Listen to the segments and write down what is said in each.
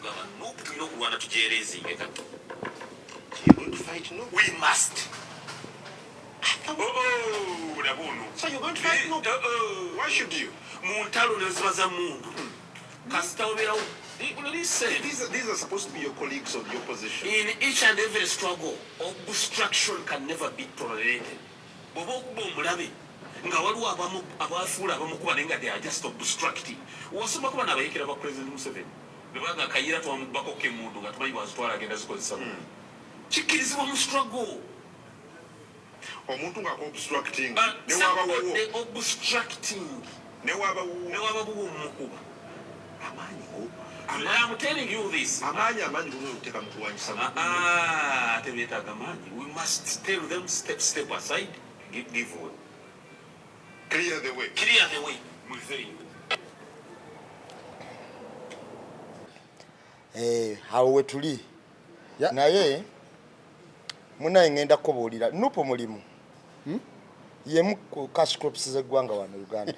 Nkugamba NUP tulina okulwana tugyerezinge kati. You're going to fight NUP? We must. Oh, oh, laba ono. So you're going to fight NUP? Oh, oh. Why should you? Mu ntalo ne ziba za mmundu. Kasita obeerawo. Listen. These are supposed to be your colleagues of the opposition. In each and every struggle, obstruction can never be tolerated. Bw'oba okuba omulabe nga waliwo abamu abafuula abamukuba naye nga they are just obstructing. Wasomako bano abayekera ba President Museveni ne baga Kayiira twamubbako ko emmundu nga tumanyi bwazitwala agenda zikozesa. Kikkirizibwa mu struggle. Omuntu nga obstructing ne waba wuwo. Somebody obstructing. Ne waba wuwo. Ne waba wuwo omukuba. Amaanyi go. I'm telling you this. Amaanyi gonna okuteeka mu kulwanyisa. Tebeetaaga maanyi. We must tell them step aside, give way. Clear the way. Clear the way. Muveeyo. Awo we tuli. Naye munaye ngenda kubuulira NUP mulimu. Yemu ku cash crops z'eggwanga wano Uganda.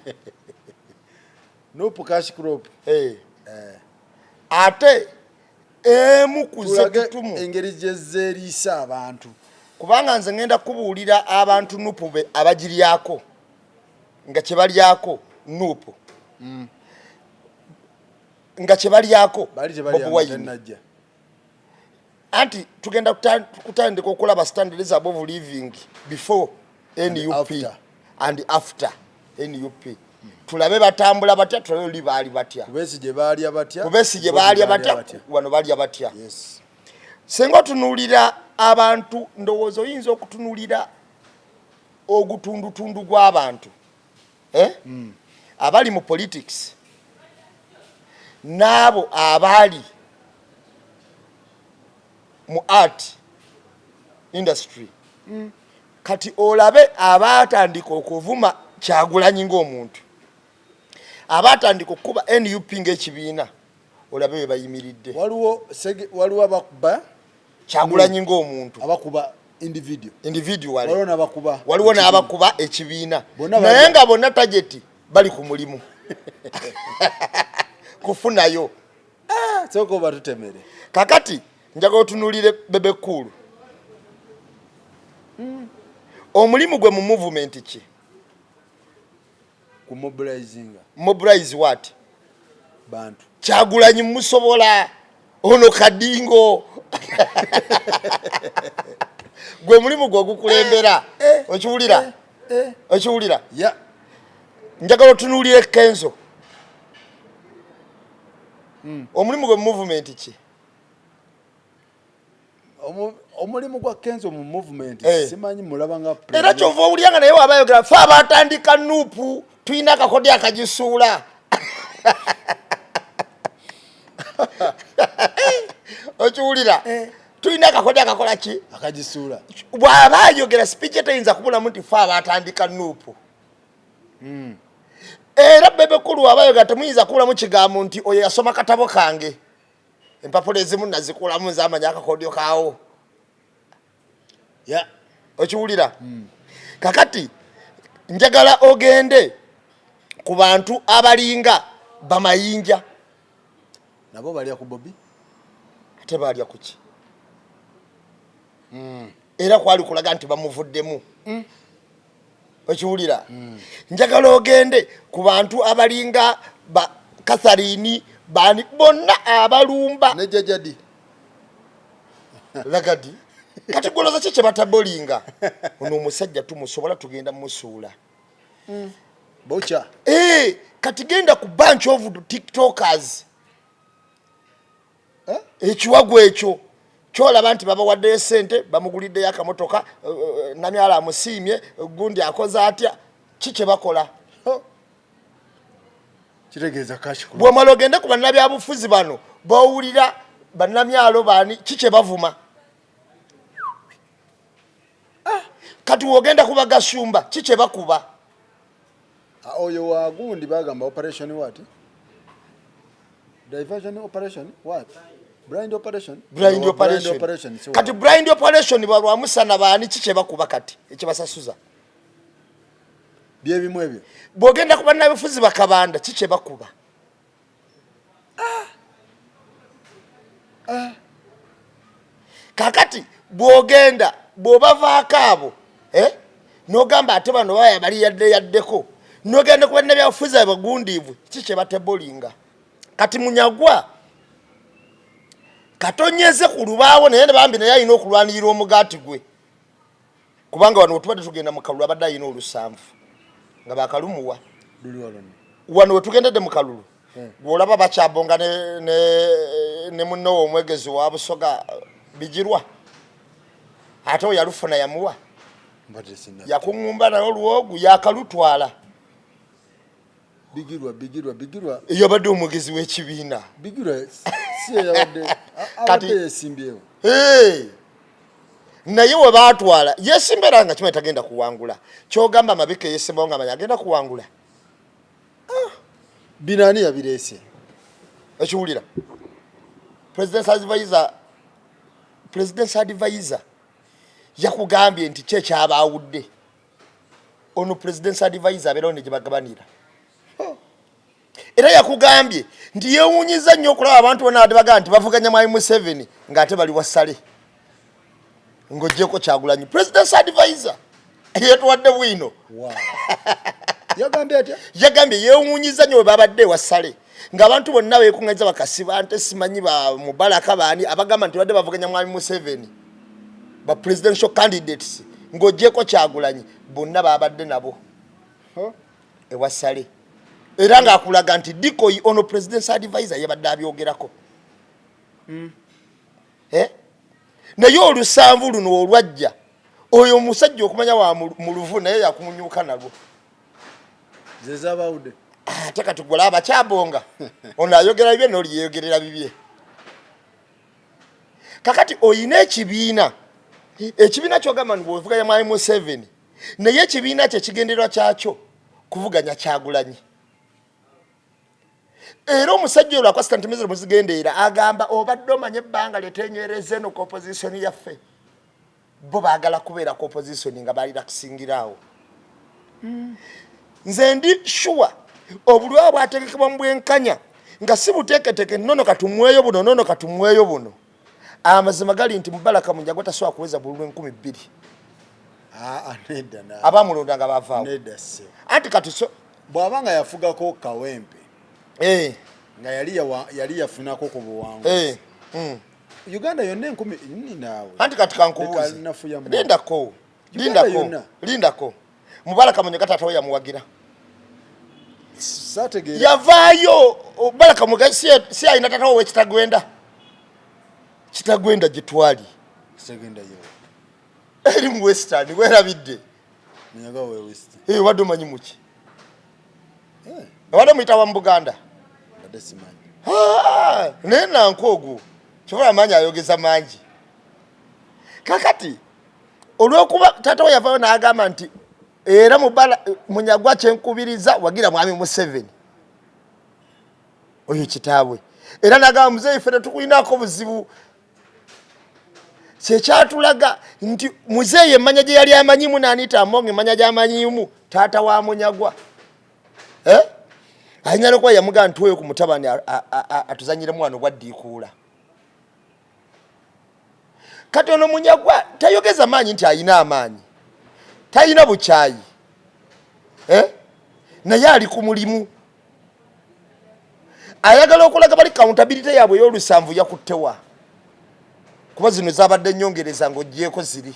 NUP cash crop. Ate emu ku Tulage zetutumu. engeri gye zeeriisa abantu. Kubanga nze ngenda kubuulira abantu NUP be abagiryako nga kye balyako NUP. Nga kye balyako Bali tebalya Bobi Wine. tennajja. Anti tugenda kutandika okulaba standards above living before NUP after. And after NUP. Tulabe batambula batya, tulabe oli baali batya. Ku Besigye baalya batya? Ku Besigye Bobi baalya baalya batya, batya? wano balya batya. Yes. Singa otunuulira abantu, ndowooza oyinza okutunuulira ogutundutundu gw'abantu. Abali mu politics n'abo abaali mu art industry. Kati olabe abaatandika okuvuma Kyagulanyi ng'omuntu, abaatandika okukuba NUP ng'ekibiina, olabe bwe bayimiridde. Waliwo abakuba Kyagulanyi ng'omuntu, abakuba individual. Individual. Waliwo n'abakuba Waliwo ekibiina. n'abakuba ekibiina. Bonna Naye balya. nga bonna target bali ku mulimu kufunayo. Sooka obatutemere. Kakati njagala otunuulire Bebe Cool. Omulimu gwe mu movement ki? Ku mobilizinga. Mobilize what? Bantu. Kyagulanyi musobola ono kadingo. Gwe mulimu gwe ogukulembera. Okiwulira? Okiwulira? Yeah. Njagala otunuulire Kenzo. Omulimu gwe mu movement ki? Omulimu gwa Kenzo mu movement simanyi, mulaba nga Era president. Kyova owulira nga naye waba ayogera fe abatandika NUP tulina akakodyo akagisuula. Okiwulira? Tulina akakodyo akakola ki? Akagisuula. Bw'aba ayogera speech ye teyinza kubulamu nti fe abatandika NUP. Era Bebe Cool waba ayogera temuyinza kubulamu kigambo nti oyo yasoma katabo kange. Empapula ezimu nazikulamu nze amanya akakodyo kaawo. Okiwulira? Kakati njagala ogende ku bantu abalinga bamayinja. Nabo balya ku Bobi? Ate balya ku ki? Era kwali kulaga nti bamuvuddemu. Okiwulira? Njagala ogende ku bantu abalinga ba Catherine, bani bonna abalumba. Ne Jajadi. Lagadi. Kati goloza ki kye batabolinga? Ono omusajja tumusobola, tugenda musuula. Bocha. Kati genda ku bunch of TikTokers. Ekiwagu ekyo kyolaba nti babawaddeyo sente, bamuguliddeyo akamotoka, Namyala amusiimye, gundi akoze atya, ki kye bakola? Oh. Kitegeeza cash crop. Bw'omala ogende ku bannabyabufuzi bano b'owulira bannamyalo baani, ki kye bavuma? Kati w'ogenda ku bagasumba, ki kye bakuba? Oyo wa gundi bagamba operation what? Diversion operation what? Blind operation? Blind Blind operation. operation, si Kati what? Blind operation balwamusana baani, ki kye bakuba kati ekibasasuza? Byebimu ebyo. Bw'ogenda ku bannabyabufuzi bakabanda, ki kye bakuba? Kakati bw'ogenda bw'obavaako abo, eh? N'ogamba ate bano baya bali yadde yaddeko, n'ogenda ku bannabyabufuzi abagundiivu, ki kye batebolinga? Kati Munyagwa katonyeze ku lubaawo, naye ne bambi naye alina okulwanirira omugaati gwe, kubanga wano wetubadde tugenda mu kalulu abadde alina olusanvu nga bakalumuwa. Wano wetugendedde mu kalulu, gwolaba bakyabonga ne munnowo omwegezi wa Busoga Bigirwa, ate oyo yalufuna yamuwa yakuŋŋumba naye olwogu yakalutwala. Bigirwa, Bigirwa, Bigirwa. Yabadde omwogezi w'ekibiina. Bigirwa si yabadde abadde yesimbyewo? Naye we baatwala yesimba era nga kimanyi tagenda kuwangula. Kyogamba Mabike yesimbawo nga manyi agenda kuwangula. Ah, bino ani yabireese? Ekiwulira president's advisor yakugambye nti ki ekyabaawudde ono? President's advisor abeerawo ne gye bagabanira, era yakugambye nti yeewuunyiza nnyo okulaba abantu bonna badde bagamba nti bavuganya mwami Museveni ng'ate bali wasale ng'oggyeko Kyagulanyi. President's advisor yetuwadde bwino. Yagambye atya? Yagambye yeewuunyiza nnyo bwe babadde ewasale ng'abantu bonna beekuŋŋanyiza bakasiba nte simanyi ba Mubalaka baani abagamba nti badde bavuganya mwami Museveni, ba presidential candidates, ng'oggyeko Kyagulanyi, bonna babadde nabo ewasale, era ng'akulaga nti decoy ono president's advisor yabadde abyogerako. Eh? Naye olusanvu luno olwajja, oyo omusajja okumanya wa mu luvu naye yakumunyuka nalwo. Zezabawudde. Ate kati gwe olaba kyabonga, ono ayogera bibye n'oli yeyogerera bibye. Kakati oyina ekibiina, ekibiina kyogamba nti bwovuganya mwami Museveni, naye ekibiina kye kigendererwa kyakyo kuvuganya Kyagulanyi. Era omusajja olwo akwasita nti miziro muzigendeera, agamba obadde omanye ebbanga lyetenywereza eno ku opposition yaffe, bo baagala kubeera ku opposition nga balira kusingiraawo. Nze ndi sure obulwa bwategekebwa mu bwenkanya nga si buteeketeke nono katumweyo buno, nono katumweyo buno. Amazima gali nti Mubalaka Munyagwa tasobola kuweza bululu 2000. Ah, nedda na. Abamulonda nga bavaawo. Nedda ssebo. Anti kati so bw'aba nga yafugako Kawempe nga yali yafunako ku buwanguzi, Uganda yonna enkumi naawe. Anti kati kankubuuze. Leka nafuya mu- Lindako. Uganda Lindako. yonna. Lindako. Mubaraka Munyagwa taata we yamuwagira. Saategeera. Yavaayo Mubaraka Munyagwa si alina taata we wekitagwenda, Kitagwenda gye twali. Kitagwenda yo eri mu Western, werabidde? Munyaga we West. Eh, obadde omanyi muki? Obadde muyita wa mu Buganda? Mbadde simanyi. Ah, naye nanka ogwo kyobola amaanyi ayogeza mangi. Kakati olwokuba taata we yavaayo n'agamba nti era mubala Munyagwa kyenkubiriza wagira mwami Museveni, oyo kitaabwe, era n'agamba muzeeyi ffe tetukulinako buzibu, kyekyatulaga nti muzeeyi emmanya gye yali amanyimu n'Anita Among, emmanya gy'amanyimu taata wa Munyagwa. Eh? Ayinza nokuba yamugamba nti oyo ku mutabani atuzanyiremu wano bwaddiikuula. Kati ono Munyagwa tayogeza maanyi nti ayina amaanyi, talina bukyayi, eh? Naye ali ku mulimu, ayagala okulaga bali accountability yaabwe ey'olusanvu yakuttewa, kuba zino zabadde nyongereza ng'ogyeko ziri.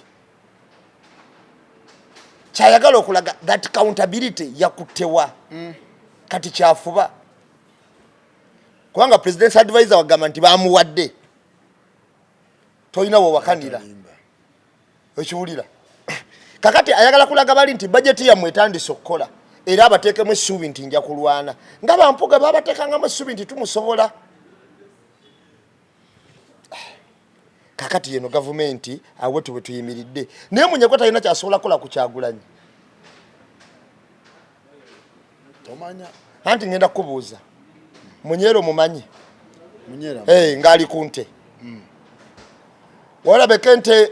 Kyayagala okulaga that accountability yakuttewa. Kati kyafuba kubanga president's advisor wagamba nti bamuwadde, tolina wewakanira. Ekiwulira kakati ayagala kulaga bali nti bajeti yammwe etandise okukola, era abateekemu essuubi nti nja kulwana nga bampuga babateekangamu essuubi nti tumusobola. Kakati yeno gavumenti awetu bwe tuyimiridde, naye Munyagwa talina kyasobola kukola ku Kyagulanyi. Tomanya. Anti ngenda kukubuuza, Munyeero mumanyi? Munyeera. Hey, ng'ali ku nte. Walabeka ente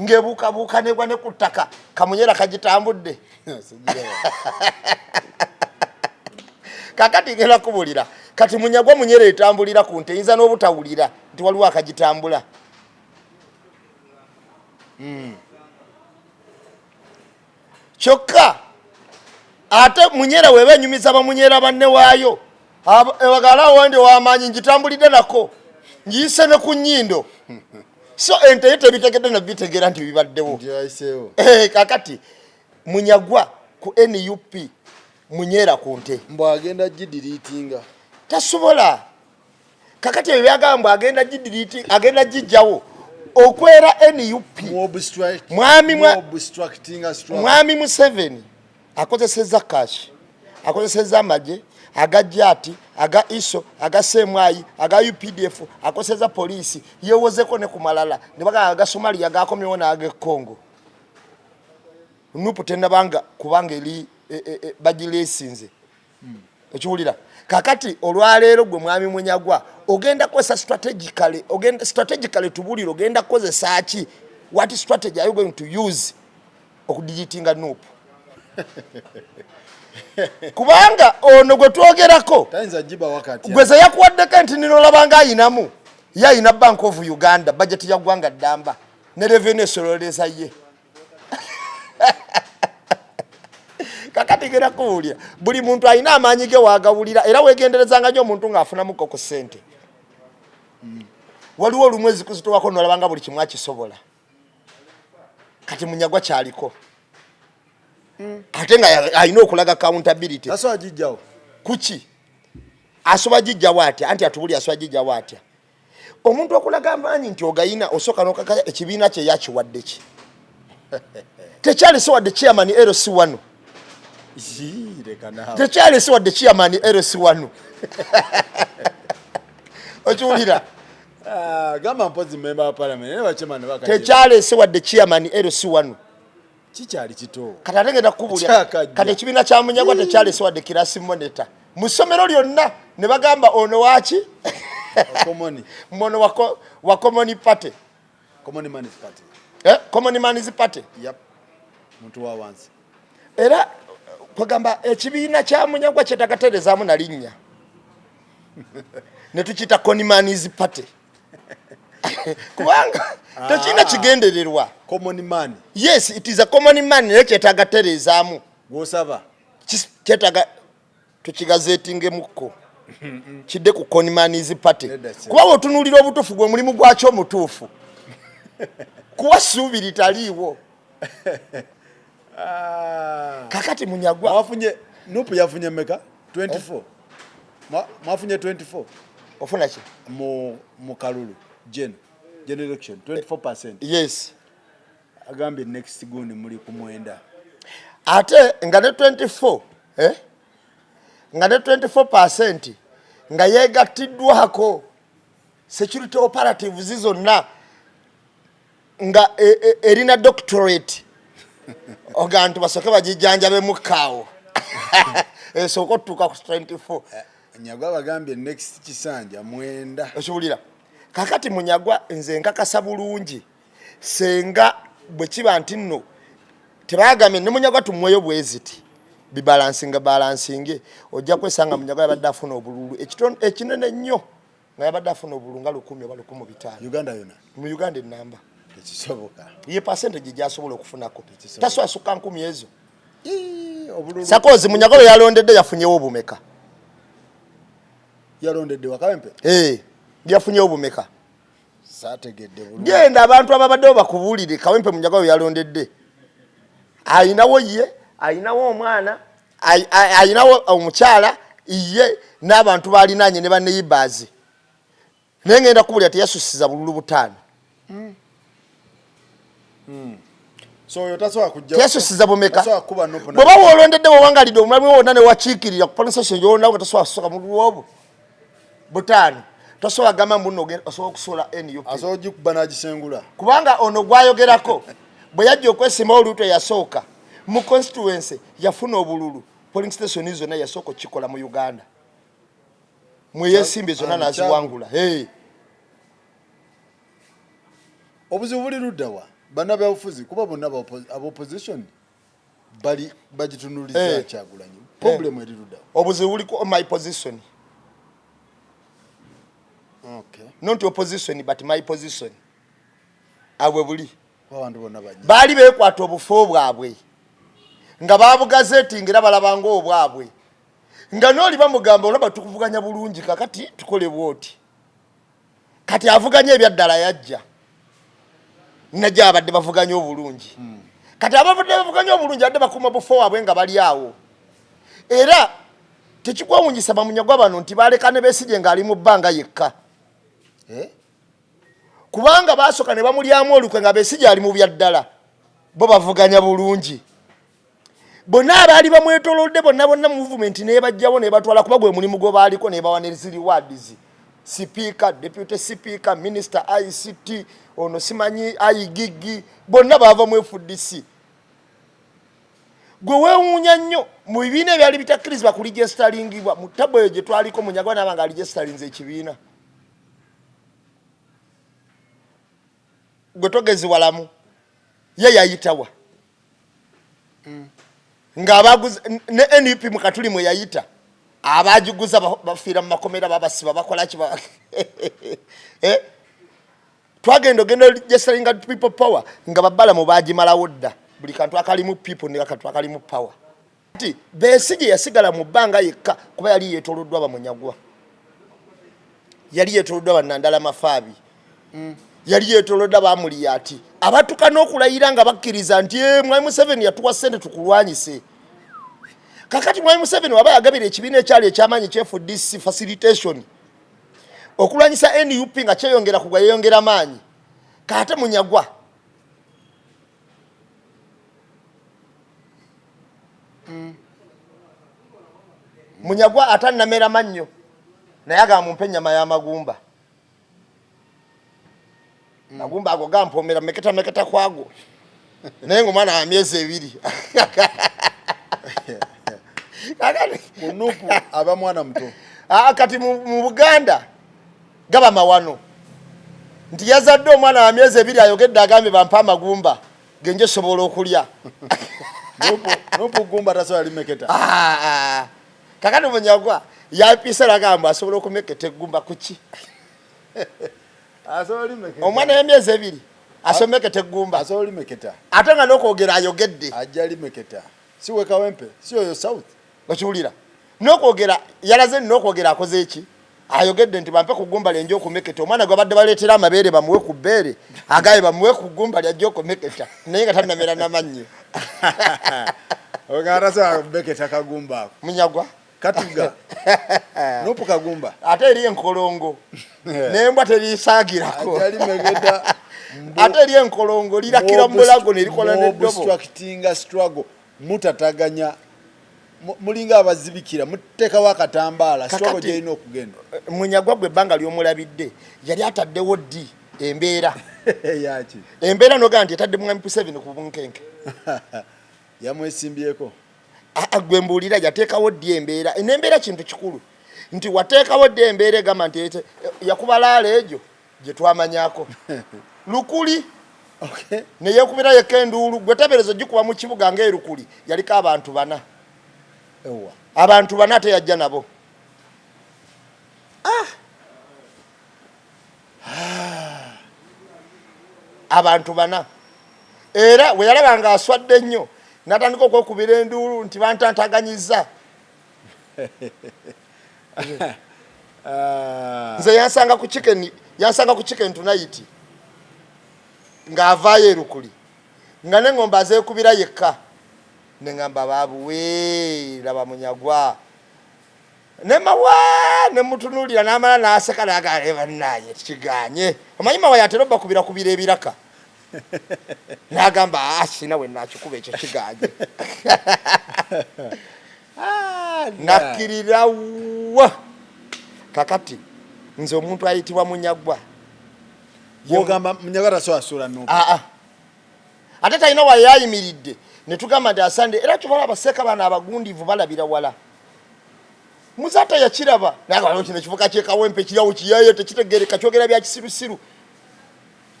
ng'ebuukabuuka negwa ne ku ttaka, kamunyeera kagitambudde. Kakati ngenda kubuulira Kati Munyagwa munyera etambulira ku nte, eyinza n'obutawulira nti waliwo akagitambula. Kyokka ate munyera weba enyumiza bamunyera banne waayo, ewagala ndi ow'amaanyi, ngitambulidde nako, ngiyise ne ku nnyindo. So ente ye tebitegedde nabitegeera nti bibaddewo. Kakati Munyagwa ku NUP munyeera ku nte. Mbu agenda gidiriitinga. Tasobola. Kakati ebyo byagamba mbu agenda gidiriiti, agenda gijjawo okwera NUP. Mwami Museveni akozesezza cash, akozesezza amagye aga JATT, aga ISO, aga CMI, aga UPDF, akozesezza poliisi, yewozeko ne ku malala ne bagamba aga Somalia gakomyewo n'aga Congo. NUP tenabanga kubanga eri bagilesinze. Okiwulira? Kakati olwaleero gwe mwami Munyagwa ogenda kukozesa strategically, ogenda strategically tubulire ogenda kukozesa ki? What strategy are you going to use okudeletinga NUP? Kubanga ono gwe twogerako tayinza giba wakati gwe ze yakuwaddeko nti ninolabanga ayinamu, ye ayina Bank of Uganda, budget ya ggwanga ddamba ne revenue esololeza ye. Kakati genda kuwulira buli muntu alina amaanyi ge wagawulira, era wegenderezanga nnyo omuntu ng'afunamuko ku ssente. Waliwo olumu ezikuzitowako nolabanga buli kimu akisobola. Kati Munyagwa kyaliko ate nga alina okulaga accountability. Tasobola gijjawo. Kuki asobola gijjawo atya? Anti atubuli asobola gijjawo atya? Omuntu okulaga amaanyi nti ogayina, osooka nokakaya ekibiina kye yakiwadde ki? Tekyalese wadde chairman LC wano. Tekyalese wadde chairman LC wano. Okiwulira? Ah, gamba mpozi member wa parliament naye ba chairman bakaje. Tekyalese wadde chairman LC wano. Kikyali kito. Kati ate ngenda kukubuulira, kati ekibiina kya Munyagwa tekyalese wadde class monitor mu ssomero lyonna ne bagamba ono waki? Mono wa Common Party. Common Man's Party. Common Man's Party. Yep. Muntu wa wansi. Era kwegamba ekibiina kya Munyagwa kyetagaterezaamu na linnya ne tukiyita Common Man's Party kubanga tekirina kigendererwa. Common man. Yes, it is a common man, naye kyetaaga tereezaamu. Gwosaba. Kyetaaga tukigazeetingemukko kidde ku Common Man's Party, kuba bw'otunuulira obutuufu gwe mulimu gwakyo omutuufu kuwa ssuubi litaliiwo. Kakati Munyagwa mwafunye NUP yafunye meka 24, mwafunye 24. Ofuna ki? Mu kalulu general election 24%. Yes. Agambye next gundi muli ku 9. Ate nga ne 24, eh? Nga ne 24% nga yeegattiddwako security operatives zonna nga erina doctorate, oga nti basooke bagijjanjabemu kaawo esooka otutuuka ku 24. Nyagwa bagambye next kisanja 9. Okiwulira? Kakati Munyagwa nze nkakasa bulungi senga bwe kiba nti nno tebagambye ne Munyagwa tumuweyo bweziti bibalansinga balansinge, ojja kwesanga Munyagwa yabadde afuna obululu ekinene nnyo, nga yabadde afuna obululu nga 1000 oba 1500. Uganda yona? Mu Uganda enamba. Tekisoboka. Ye percentage gyasobola okufunako tasobola sukka 1000 ezo. Sakozi Munyagwa bwe yalondedde yafunyewo obumeka? Yalondedde wakawempe? Yafunyewo obumeka? Saategedde bulungi. Genda abantu ababaddewo bakubuulire Kawempe Munyagwa bwe yalondedde. Ayinawo ye, ayinawo omwana, ayinawo omukyala, ye n'abantu balinaanye ne baneighbors. Naye ngenda kubuulira teyasusiza bululu 5. So oyo tasobola kujja. Teyasusiza bumeka? Tasobola kuba NUP. Bw'oba woolondedde wewangalidde omulami wonna ne wakiikirira ku polling station gy'olondawo nga tosobola kusoka mululu obwo 5, tosobola gamba mbu nno osobola okusuula NUP. Asobola ogikuba n'agisengula. Kubanga ono gwayogerako bwe yajja okwesimbawo oluuto yasooka mu constituency yafuna obululu polling station zonna, yasooka okukikola mu Uganda mweyesimbi zonna n'aziwangula. Hey. Obuzibu buli ludda wa bannabyabufuzi? Kuba bonna aba opposition bali bagitunuliza Kyagulanyi. Problem eri ludda wa? Obuzibu buli ku my position. Okay. Not opposition but my position. Abwe buli. Abantu bonna bajja. Baali beekwata obufo bwabwe nga babugazetinga era balabanga obwabwe nga nooli bamugamba olaba tukuvuganya bulungi kakati tukole bwoti. Kati avuganya ebyaddala yajja najja abadde bavuganya obulungi. Kati abavudde bavuganya obulungi adde bakuuma bufo waabwe nga bali awo. Era tekikwewunyisa bamunyagwa bano nti baleka ne Besigye ng'ali mu bbanga yekka. Eh? Kubanga baasooka ne bamulyamu olukwe nga Besigye ali mu byaddala, bo bavuganya bulungi. Bonna abaali bamwetoolodde bonna bonna mu movement n'ebajjawo n'ebatwala kuba gwe mulimu gwe baaliko n'ebawa ne zi rewards. Sipiika, deputy sipiika, minisita ICT, ono simanyi IGG, bonna baava mu FDC. Gwe weewuunya nnyo mu bibiina ebyali bitakkirizibwa kulijestalingibwa mu tabo eyo gye twaliko Munyagwa n'aba nga alijestalinze ekibiina. Gwe togeziwalamu ye yayitawa ng'abaguze ne NUP mu katuli mwe yayita abagiguza bafiira mu makomera babasiba bakola ki eh? Twagenda ogenda registeringa people power nga babalamu bagimalawo dda buli kantu akalimu people ne akantu akalimu power. Nti Besigye yasigala mu bbanga yekka kuba yali yeetooloddwa Bamunyagwa, yali yeetooloddwa Bannandala Mafaabi, yali yeetooloddwa Bamuliyaati abatuka n'okulayira nga bakkiriza nti Mwami Museveni yatuwa ssente tukulwanyise. Kakati Mwami Museveni waba yagabira ekibiina ekyali ekyamaanyi ekya FDC facilitation okulwanyisa NUP nga kyeyongera kugwa yeyongera maanyi, kaate Munyagwa Munyagwa atannamera mannyo naye agamba mumpe ennyama y'amagumba. Magumba ago gampoomera meketa meketa kwago naye ng'omwana wa myezi 2. Kunupu aba mwana muto. Kati mu Buganda gaba mawano nti yazadde omwana wa myezi 2 ayogedde agambye bampe amagumba genje sobola okulya. Nupu gumba tasobola limeketa. Kakati Munyagwa yapisa agamba asobola okumeketa eggumba kuki? Asobola limeketa. Omwana w'emyezi 2 asomeketa eggumba. Asobola limeketa. Ate nga n'okwogera ayogedde. Ajja limeketa. Si we Kawempe, si oyo South. Okiwulira? N'okwogera yalaze n'okwogera akoze eki? Ayogedde nti bampe ku ggumba lye nja okumeketa. Omwana gwe badde baleetera amabeere bamuwe ku bbeere, agaye bamuwe ku ggumba ly'ajja okumeketa naye nga tannamera n'amannyo. Ogamba tasobola kumeketa kagumba ako. Munyagwa. Katuga. Nupu kagumba. Ate eri enkolongo. N'embwa teriisaagirako. Ajja limeketa. Ate eri enkolongo lirakira mu bulago ne likola n'eddobo. Obstructing struggle. Mutataganya. Mulinga abazibikira muteekawo akatambaala struggle gy'erina okugenda. Munyagwa gwe ebbanga ly'omulabidde yali ataddewo ddi embeera? Yaki? Embeera n'ogamba nti etadde Mwami Museveni ku bunkenke. Yamwesimbyeko. Gwe mbuulira yateekawo ddi embeera? N'embeera kintu kikulu nti wateekawo ddi embeera egamba nti yakuba laala egyo gye twamanyako Lukuli. Ne yeekubira yekka enduulu. Gwe teebereza ogikuba mu kibuga ng'erukuli yaliko abantu bana. Ewa. Abantu bana ate yajja nabo. Abantu bana. Era bwe yalaba ng'aswadde nnyo n'atandika okwekubira enduulu nti bantantaganyizza. Nze yansanga ku chicken, yansanga ku chicken tonight ng'avaayo erukuli nga n'engombe azeekubira yekka ne ŋŋamba baabuwe laba Munyagwa ne Mawa ne mutunuulira n'amala n'aseka n'agamba bannaaye kigaanye. Omanyi Mawa yatera obbakubira kubira ebiraka n'agamba sina we naakikuba ekyo kigaanye. Nakkirira wa kakati nze omuntu ayitibwa Munyagwa. Bw'ogamba Munyagwa tasobola sula Nupu. Ate talina wa yayimiridde ne tugamba nti asande era tubalaba abaseeka bano abagundivu balabira wala. Muzaata yakiraba naye kino ekivuka ky'e Kawempe kirawo kiyaye tekitegeereka kyogera bya kisirusiru.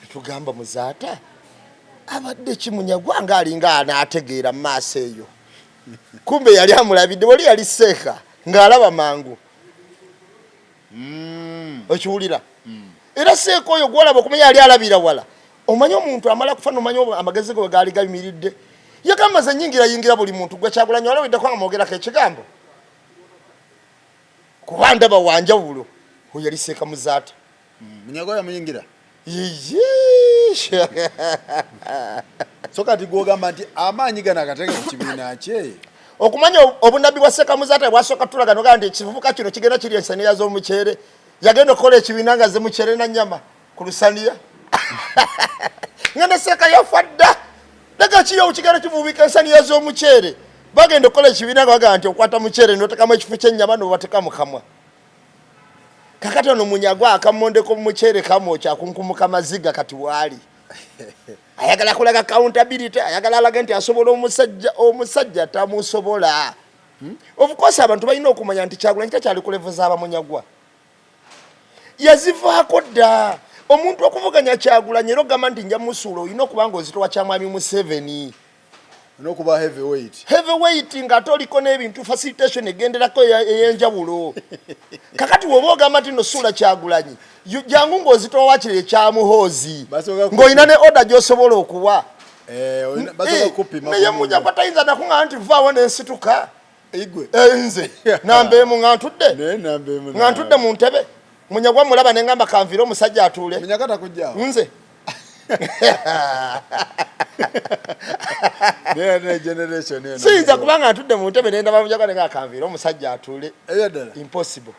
Ne tugamba Muzaata abadde ki Munyagwa ng'alinga anaategeera mu maaso eyo. Kumbe yali amulabidde wali yali seeka ng'alaba mangu. Okiwulira? Era seeka oyo gwolaba okumanya yali alabira wala. Omanyi omuntu amala kufa nomanya amagezi ge gaali gayimiridde. Yagamba ze nyingira yingira buli muntu gwe Kyagulanyi walawiddeko nga mwogerako ekigambo. Kuba ndaba wanjawulo oyo yali Seeka Muzaata. Munyago yamuyingira. Yiyi. So kati gwogamba nti amaanyi gano agateeke ku kibiina kye. Okumanya obunabbi bwa Seeka Muzaata bwasooka tulaga nogamba nti ekivubuka kino kigenda kirya ensaniya z'omuceere. Yagenda okukola ekibiina nga ze muceere na nnyama ku lusaniya. Nga ne Seeka yafa dda. Daga kiri kigenda kivuubika ensaniya z'omuceere. Bagenda okukola ekibiina nga bagamba nti okwata muceere n'oteekamu ekifo ky'ennyama n'obateeka mu kamwa. Kakati ono Munyagwa akamonde k'omuceere kamwokya akunkumuka maziga kati waali. Ayagala kulaga accountability, ayagala alage nti asobola omusajja, omusajja tamusobola. Of course abantu balina okumanya nti Kyagulanyi takyali ku level z'abamunyagwa. Yazivaako dda. Omuntu okuvuganya Kyagulanyi era ogamba nti nja musuula olina okuba ng'ozitowa kya Mwami Museveni. N'okuba heavyweight. Heavyweight ng'ate oliko n'ebintu facilitation egenderako ey'enjawulo. Kakati bw'oba ogamba nti no suula Kyagulanyi, jangu ng'ozitowa wakiri ekya Muhoozi. Ng'olina ne order gy'osobola okuwa. Basobola kupima Naye ku Munyagwa tayinza nakuŋŋamba nti vaawo n'ensituka. Igwe. Nze namba emu nga ntudde. Naye namba emu Nga ntudde mu ntebe. Munyagwa mulaba ne ŋŋamba kanviire omusajja atuule. Munyagwa takujjaawo. Nze. Siyinza kubanga ntudde mu ntebe ne ndaba Munyagwa ne ŋŋamba kanviire omusajja atuule. Eby'addala. Impossible.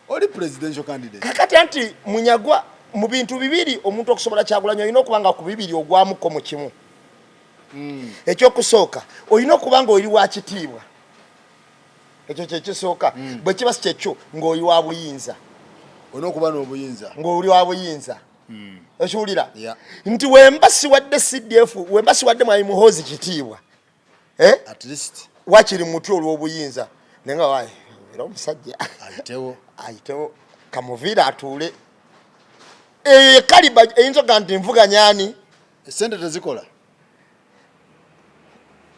Oli presidential candidate. Kakati anti Munyagwa mu bintu bibiri omuntu okusobola Kyagulanyi olina okuba nga ku bibiri ogwamuko mu kimu. Ekyokusooka olina okuba nga oli wa kitiibwa, ekyo kyekisooka. Bwe kiba si kyekyo ng'oli wa buyinza, olina okuba n'obuyinza, ng'oli wa buyinza. Okiwulira? Nti wemba siwadde CDF, wemba siwadde Mwami Muhoozi kitiibwa, At least wakiri mutwe olw'obuyinza, naye nga wayi era omusajja ayitewo, ayitewo kamuviire atuule. Eyo ekaliba eyinza okugamba nti nvuganya ani? Essente tezikola.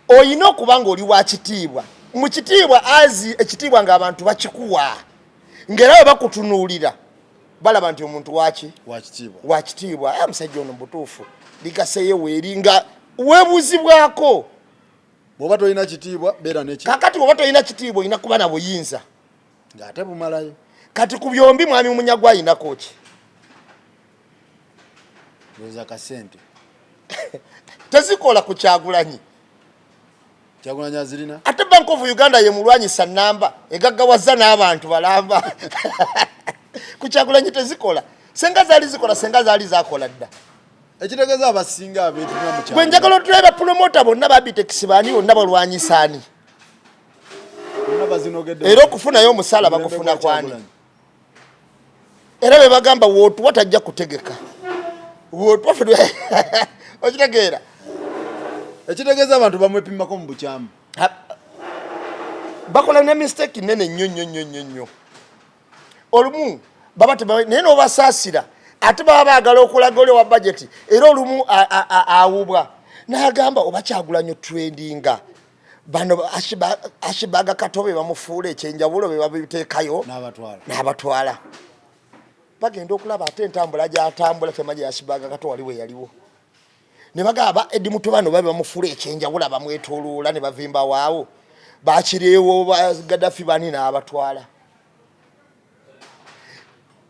Olina okuba ng'oli wa kitiibwa. Mu kitiibwa azi ekitiibwa ng'abantu bakikuwa, ng'era bwe bakutunuulira balaba nti omuntu waki? Wa kitiibwa. Wa kitiibwa. Omusajja ono mutuufu ligaseeyo weeri nga weebuuzibwako. Bw'oba tolina kitiibwa beera neki. Kakati bw'oba tolina kitiibwa olina kuba na buyinza ng'ate bumalayo. Kati ku byombi Mwami Munyagwa ayinako ki? Ndowooza kasente. Tezikola ku Kyagulanyi. Kyagulanyi azirina. Ate Bank of Uganda ye mulwanyisa namba egaggawaza n'abantu balamba. Ku Kyagulanyi tezikola. Senga zaali zikola, senga zaali zakola dda. Ekitegeeza abasinga abeetumya mu Kyagulanyi. Gwe njagala otulabe ba promoter bonna ba Bitex baani bonna balwanyisa ani? Bonna bazinogedde. Era okufunayo omusaala bakufuna kwani? Era be bagamba wootuwa tajja kutegeka. Wootuwa ffe okitegeera. Ekitegeeza abantu bamwepimako mu bukyamu. Bakola ne mistake nnene nnyo nnyo nnyo nnyo nnyo. Olumu baba teba naye n'obasaasira ate baba baagala okulaga oli owa budget era olumu awubwa n'agamba oba Kyagulanyi trendinga bano Ashibaga Katobe bamufuula ekyenjawulo be babiteekayo n'abatwala bagenda okulaba ate entambula gy'atambula temanyi Ashibaga Kato wali we yaliwo ne bagamba Eddie Mutwe bano babe bamufuula ekyenjawulo bamwetooloola ne bavimba waawo bakireewo ba Gaddafi bani n'abatwala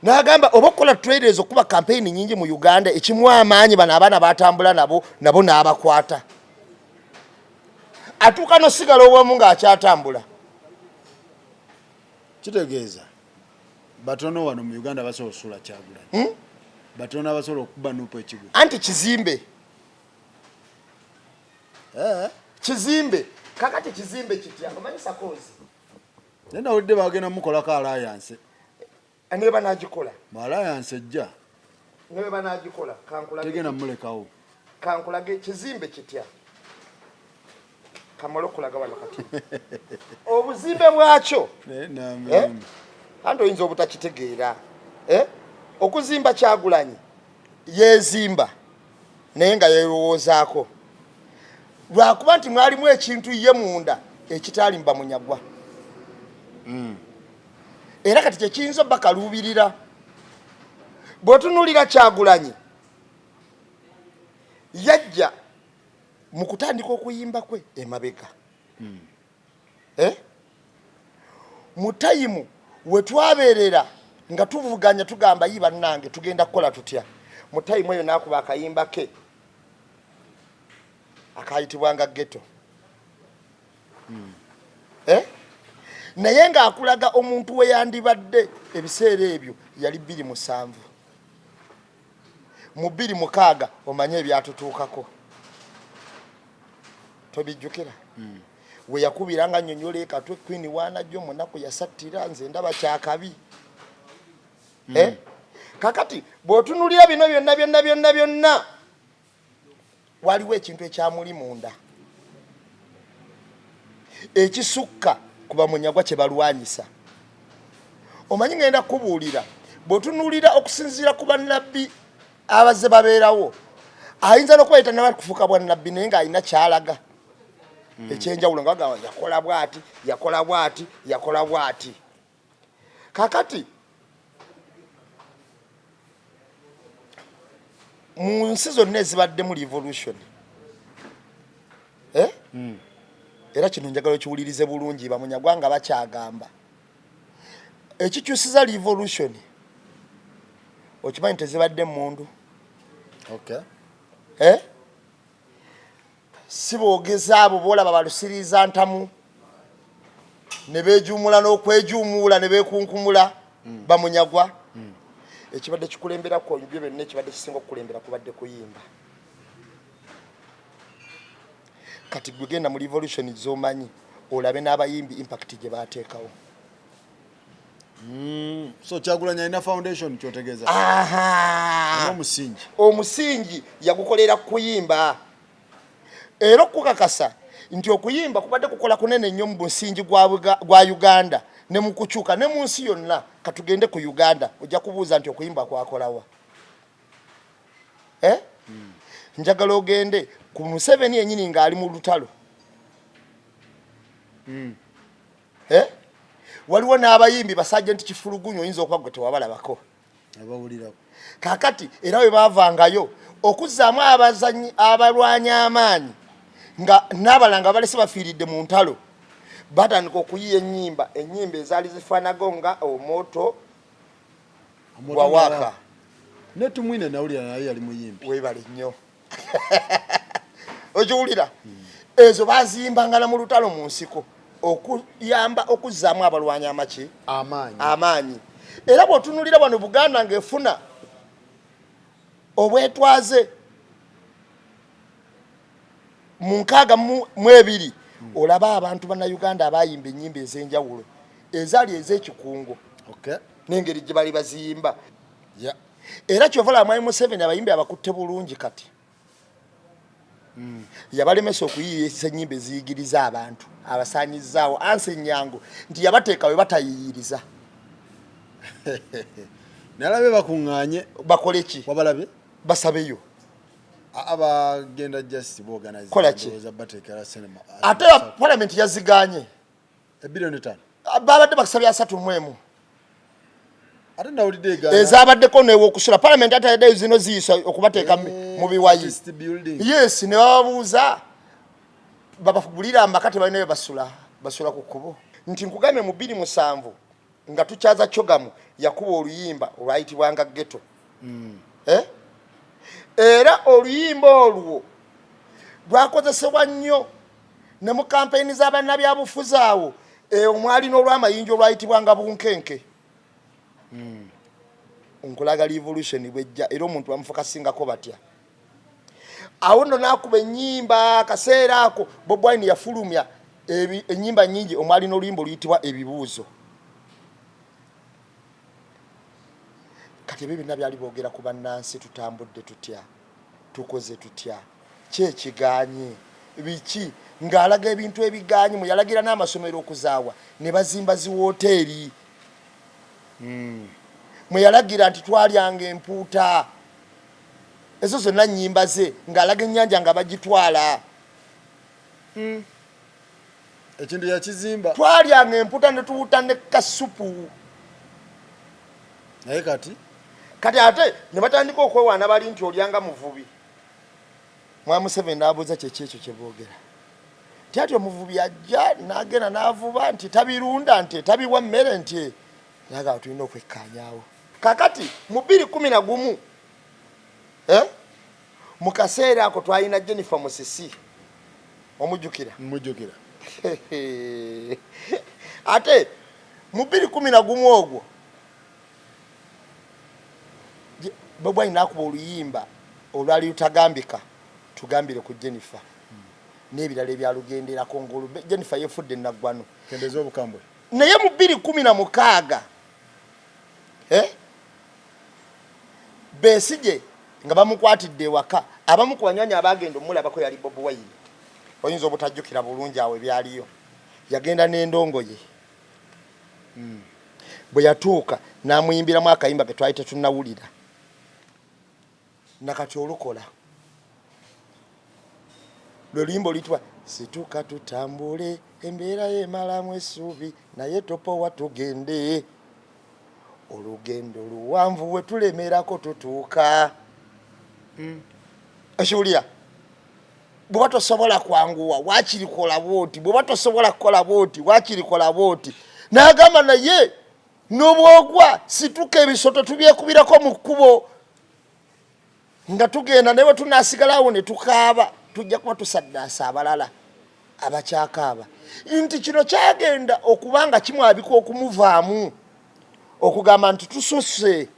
n'agamba oba okukola trade ezo kuba campaign nyingi mu Uganda ekimu amaanyi bano abaana batambula nabo nabo n'abakwata atuuka n'osigala obwamu ng'akyatambula. Kitegeeza batono wano mu Uganda basobola osuula Kyagulanyi. Batono abasobola okukuba Nupu ekigo. Anti kizimbe. Kizimbe. Kakati kizimbe kitya? Omanyi Sakozi? Naye nawulidde bagenda mukolako alliance. Ne banagikola. Mu alliance ejja. Ne banagikola. Kankulage. Tegenda mulekawo. Kankulage kizimbe kitya? Kamala okulaga wano kati. Obuzimbe bwakyo. Anti oyinza obutakitegeera. Okuzimba Kyagulanyi yeezimba naye nga yeerowoozaako. Lwakuba nti mwalimu ekintu ye munda ekitaalimba Munyagwa. Era kati kyekiyinza obakaluubirira. Bw'otunuulira Kyagulanyi, yajja mu kutandika okuyimba kwe emabega. Eh? Mu time we twabeerera nga tuvuganya tugamba, "Yi bannange, tugenda kukola tutya?" Mu time eyo n'akuba akayimba ke akayitibwanga Ghetto. Eh? Naye ng'akulaga omuntu we yandibadde ebiseera ebyo yali 2007. Mu 2006 omanye ebyatutuukako, tobijjukira? We yakubira nga nnyonnyola ekatwe Queen waanajjo munaku yasattira nze ndaba kyakabi. Eh? Kakati bw'otunulira bino byonna byonna byonna byonna, waliwo ekintu ekyamuli munda ekisukka ku bamunyagwa kye balwanyisa. Omanyi, ngenda kubuulira, bw'otunuulira okusinziira ku bannabbi abazze babeerawo, ayinza n'okuba tanaba kufuuka bwannabbi, naye ng'alina kyalaga ekyenjawulo, nga bagamba yakola bw'ati, yakola bw'ati, yakola bw'ati. Kakati mu nsi zonna ezibaddemu revolution, eh? Era kino njagala okiwulirize bulungi. Bamunyagwa nga bakyagamba ekikyusiza revolution, okimanyi tezibadde mundu. Eh? Si boogeza abo boolaba balusiriiza ntamu ne beejuumula n'okwejuumuula ne beekunkumula. Bamunyagwa, ekibadde kikulemberaku byo byonna, ekibadde kisinga okukulembera kubadde kuyimba. Kati gwe genda mu revolution z'omanyi, olabe n'abayimbi impact gye bateekawo. So Kyagulanyi alina foundation, kyotegeeza? Aha. Alina omusingi. Omusingi yagukolera kuyimba, era okukakasa nti okuyimba kubadde kukola kunene nnyo mu musingi gwa Uganda ne mu kukyuka ne mu nsi yonna. Katugende ku Uganda, ojja kubuuza nti okuyimba kwakolawa, eh? Njagala ogende ku Museveni yenyini ng'ali mu lutalo. Eh? Waliwo n'abayimbi basajja nti kifulugunyu, oyinza okuba gwe tewabalabako. Abawulirako. Kakati era bwe bavangayo okuzzaamu abazanyi abalwanyi amaanyi, nga n'abalanga balese bafiiridde mu ntalo, batandika okuyiya ennyimba, ennyimba ezaali zifaanago nga Omoto Gwawaka. Ne Tumwine nawulira naye yali muyimbi. Weebale nnyo. Okiwulira, ezo baziyimbangana mu lutalo mu nsiko okuyamba okuzzaamu abalwanyi amaki? Amaanyi. Amaanyi. Era bw'otunulira wano Buganda ng'efuna obwetwaze mu 62, olaba abantu bannayuganda abayimba ennyimba ez'enjawulo ezaali ez'ekikungo n'engeri gye bali baziyimba. Era kyova laba mwami Museveni abayimbi abakutte bulungi. Kati yabalemesa okuyiiyisa ennyimba eziyigiriza abantu, abasaanyizaawo ansi ennyangu nti yabateeka we batayiyiriza. Nalabe bakuŋŋaanye. Bakole ki? Wabalabye? Basabeyo. Abagenda just boorganize. Kola ki? Ndowooza bateekera cinema. Ate palamenti yaziganye. Ebiliyoni 5. Babadde bakusabye 31. Ate nawulidde egaana. Ezabaddeko newokusula palamenti, ate yaddeyo zino ziyisa okubateeka mu biwayi. Artist building. Yes, ne bababuuza babagulira amaka, tebalina bye basula, basula ku kkubo. Nti nkugambye, mu 2007 nga tukyaza CHOGM, yakuba oluyimba olwayitibwanga Ghetto. Eh? Era oluyimba olwo lwakozesebwa nnyo ne mu kampeyini z'abannabyabufuzi awo, omwali n'olwamayinja olwayitibwanga Bunkenke. Nkulaga revolution bwejja, era omuntu bamufokasingako batya. Awo nno n'akuba ennyimba. Akaseera ako Bobi Wine yafulumya ennyimba nnyingi, omwali n'oluyimba oluyitibwa Ebibuuzo. Kati ebyo byonna byali boogera ku bannansi, tutambudde tutya, tukoze tutya, ki ekiganye, biki, ng'alaga ebintu ebiganye. Mwe yalagira n'amasomero okuzaawa ne bazimba ziwooteeri. Mwe yalagira nti twalyanga empuuta, ezo zonna nnyimba ze, ng'alaga ennyanja nga bagitwala. Ekintu yakizimba. Twalyanga empuuta ne tuwuta ne kasupu. Naye kati Kati ate ne batandika okwewaana bali nti olyanga muvubi. Mwami Museveni n'abuuza kyeki ekyo kye boogera. Nti ati omuvubi ajja n'agenda n'avuba nti tabirunda nti tabiwa mmere nti nagamba tulina okwekkaanyaawo. Kakati mu 2011 mu kaseera ako twalina Jennifer Musisi, omujjukira? Mmujjukira. Ate mu 2011 ogwo Bobi Wine n'akuba oluyimba olwali lutagambika, tugambire ku Jennifer n'ebirala ebyalugenderako ng'olwo Jennifer yeefudde naggwano. Kendeeza obukambwe. Naye mu 2016 Besigye nga bamukwatidde ewaka, abamu ku banywanyi abaagenda omulabako yali Bobi Wine. Oyinza obutajjukira bulungi awo ebyaliyo. Yagenda n'endongo ye. Bwe yatuuka n'amuyimbiramu akayimba ke twali tetunnawulira. Nakati olukola. Lwe luyimba oluyitibwa Situka tutambule, embeera emalamu essuubi, naye topowa tugende. Olugendo luwanvu we tulemerako tutuuka. Okiwulira? Bw'oba tosobola kwanguwa waakiri kola bw'oti, bw'oba tosobola kukola bw'oti waakiri kola bw'oti. N'agamba naye n'obwogwa situka ebisoto tubyekubirako mu kkubo nga tugenda, naye bwe tunaasigala awo ne tukaaba tujja kuba tusaddaasa abalala abakyakaaba. Nti kino kyagenda okuba nga kimwabika okumuvaamu okugamba nti tususse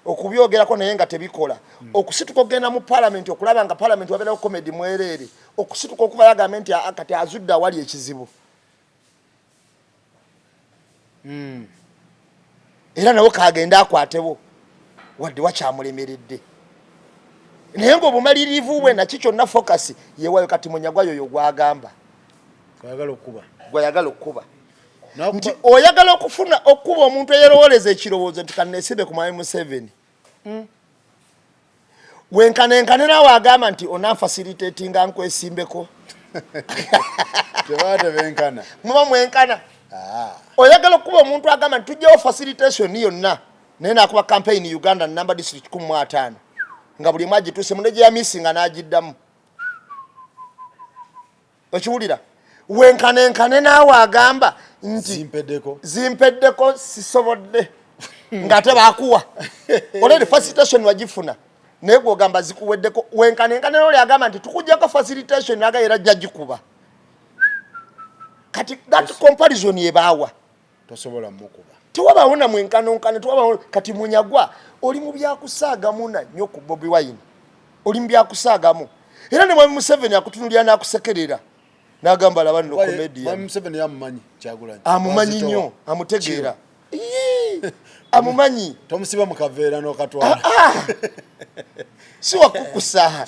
okubyogerako naye nga tebikola. Okusituka okugenda mu palamenti okulaba nga palamenti wabeerawo komedi mwereere, okusituka okuva yagambe nti kati azudde awali ekizibu. Era nawe kagende akwatewo wadde wakyamulemeredde, naye ng'obumalirivu bwe naki kyonna focus yewayo. Kati Munyagwa yoyo gwagamba gwayagala okukuba nti oyagala okufuna okukuba omuntu eyerowooleza ekirowoozo nti kanneesibe ku Mwami Museveni. Wenkanenkane naawe agamba nti onanfacilitatinga nkwesimbeko. Tebaba tebenkana. Muba mwenkana. Oyagala okukuba omuntu agamba nti tujjawo facilitation yonna, naye nakuba campaign Uganda namba district 15 nga buli emu agituuse munne gye yamisinga n'agiddamu. Okiwulira? Wenkanenkane naawe agamba nti zimpeddeko, zimpeddeko sisobodde, ng'ate baakuwa already facilitation wagifuna, naye gw'ogamba zikuweddeko. Wenkanenkane n'oli agamba nti tukuggyako facilitation naga era ajja gikuba. Kati that comparison ebaawa. Tosobola mukuba. Tewabaawo na mwenkanonkano, tewabaawo. Kati Munyagwa oli mu byakusaagamu na nnyo ku Bobi Wine, oli mu byakusaagamu, era ne Mwami Museveni akutunulira n'akusekerera n'agamba laba nno comedian. Mwami Museveni yamumanyi Kyagulanyi. Amumanyi nnyo, amutegeera. Ii, amumanyi. Tomusiba mu kaveera n'okatwala. Si wakukusa.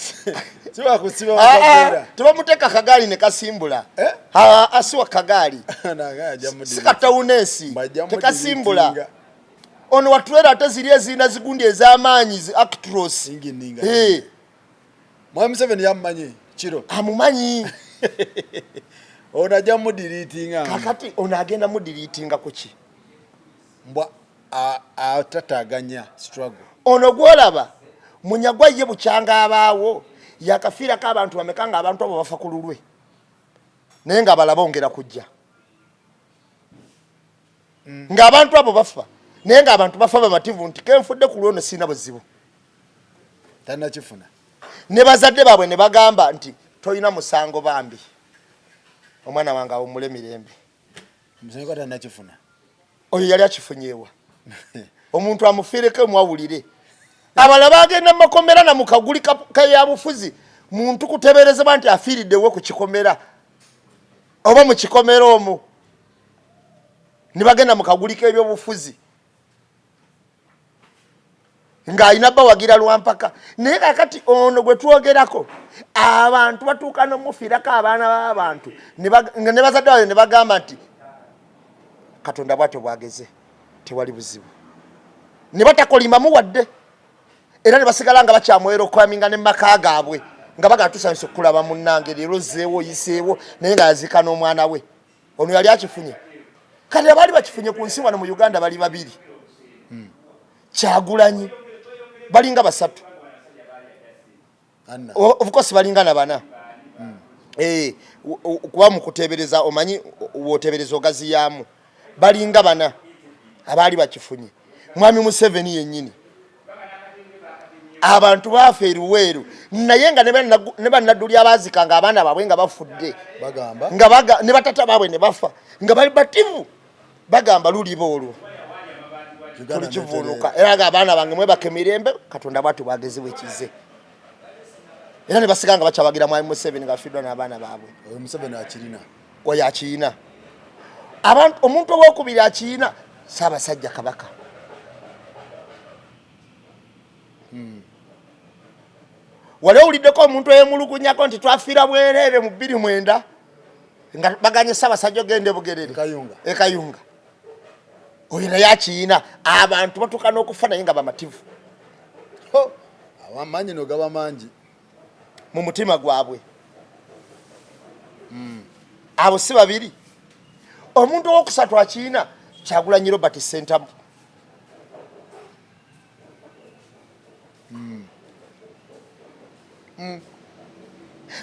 Si wakusiba mu kaveera. Tebamuteeka kagaali ne kasimbula. Eh? Si wa kagaali. Si katawunensi. Tekasimbula. Ono watulera ate ziri ezirina zigundi ez'amaanyi zi Actros. Mwami Museveni yamumanyi kiro. Amumanyi. Ono ajja mudiriitinga. Kakati ono agenda mudiriitinga ku ki? Mbwa atataganya struggle. Ono gw'olaba Munyagwa ye bukyanga abaawo yakafiirako abantu bameka ng'abantu abo bafa ku lulwe, naye ng'abalala bongera kujja. Ng'abantu abo bafa, naye ng'abantu bafa bamativu nti kenfudde ku lwono sirina buzibu. Tannakifuna. Ne bazadde baabwe ne bagamba nti tolina musango bambi, omwana wange awummule mirembe. Omusango tannakifuna. Oyo yali akifunyeewa. Omuntu amufiireko mwawulire. Abalala bagenda mu makomera na mu kaguli ka bufuzi, muntu kuteberezebwa nti afiiriddewo ku kikomera oba mu kikomera omwo, ne bagenda mu kaguli k'ebyobufuzi ng'alina bawagira lwampaka. Naye kakati ono gwe twogerako, abantu batuuka n'omufiirako abaana b'abantu nga ne bazadde baabwe ne bagamba nti Katonda bw'atyo bw'ageze, tewali buzibu, ne batakolimbamu wadde, era ne basigala nga bakyamweroklaminga ne maka gaabwe nga bagala tusanyusa okukulaba munnange leero ozzeewo oyiseewo, naye nga yaziika n'omwana we. Ono yali akifunye. Kati abaali bakifunye ku nsi wano mu Uganda bali babiri. Kyagulanyi balinga basatu. Of course balinga na bana. Eh, kuba mu kuteebereza, omanyi woteebereza ogaziyaamu, balinga bana abaali bakifunye. Mwami Museveni yennyini, abantu baafa eruweeru, naye nga ne bannadduli abaazika nga abaana baabwe nga bafudde, nga ne batata baabwe ne bafa nga bali bativu, bagamba luliba olwo tulikivuunuka, era nga abaana bange mwebaka emirembe, Katonda bwati bwagezibwa ekize, era ne basiga nga bakyawagira mwami Museveni nga bafiiddwa n'abaana baabwe. Oyo Museveni akirina. Oyo akiyina. Abantu, omuntu owokubiri akiyina, Ssaabasajja Kabaka. Wali owuliddeko omuntu eyemulugunyako nti twafiira bwereere mu 2009 nga baganye Ssaabasajja ogenda ebugerere ekayunga? Oyo naye akiyina. Abantu batuuka n'okufa naye nga bamativu. Amaanyi no gaba mangi mu mutima gwabwe. Abo si babiri. Omuntu owokusatu akiyina, Kyagulanyi Robert Sentamu.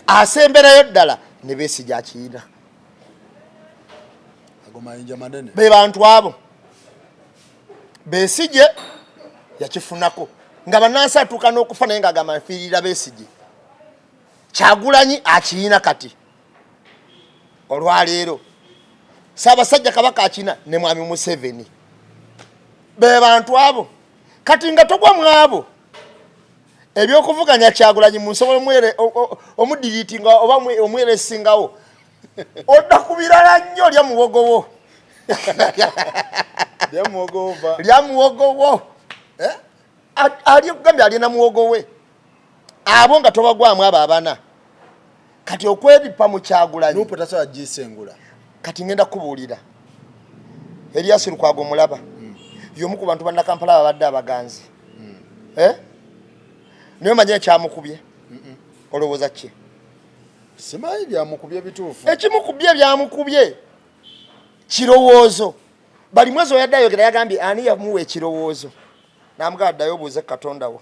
Asemberayo ddala ne Besigye akiyina. Ago mayinja manene. Be bantu abo. Besigye yakifunako nga bannansi atuuka n'okufa naye ng'agamba nfiirira Besigye. Kyagulanyi akiyina kati olwaleero, Ssaabasajja Kabaka akina, ne mwami Museveni. Be bantu abo. Kati nga togwa mu abo, ebyokuvuganya Kyagulanyi munsobola omudiriitinga oba omweresingawo, odda ku birala nnyo. Lya muwogowo, lya muwogowo. Eh? Ali okugambye alina muwogo we. Abo nga tobagwamu, abo abana. Kati okweripa mu Kyagulanyi, NUP tasobola gisengula. Kati ngenda kubuulira, Erias Lukwago omulaba, y'omu ku bantu bannakampala babadde abaganzi. Eh? Naye omanyi ekyamukubye? Olowooza ki? Simanyi byamukubye bituufu. Ekimukubye, byamukubye kirowoozo. Bali mwezi oyadde ayogera, yagambye ani yamuwa ekirowoozo, namugamba ddayo obuuze Katonda wo,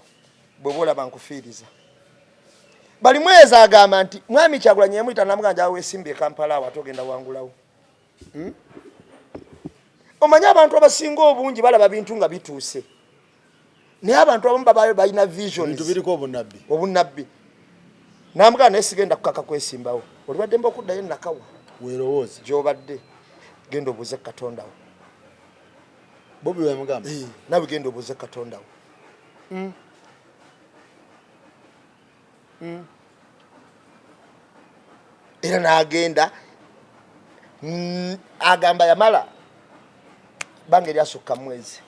bweba olaba nkufiiriza. Bali mwezi agamba nti mwami Kyagulanyi yamuyita namugamba njawe wesimba e Kampala awo, ate ogenda wangulawo. Omanyi abantu abasinga obungi balaba bintu nga bituuse, naye abantu abamu babayo balina visions. Bintu biriko obunabbi. Obunabbi. Namugamba naye sigenda kukaka kwesimbawo, olibadde mba okuddayo nakawa. Weerowooze. Gyobadde genda obuuze Katonda wo. Bobi wemugamba. Eh, nawe genda obuuze Katonda wo. Era n'agenda, agamba yamala banga eryasukka mwezi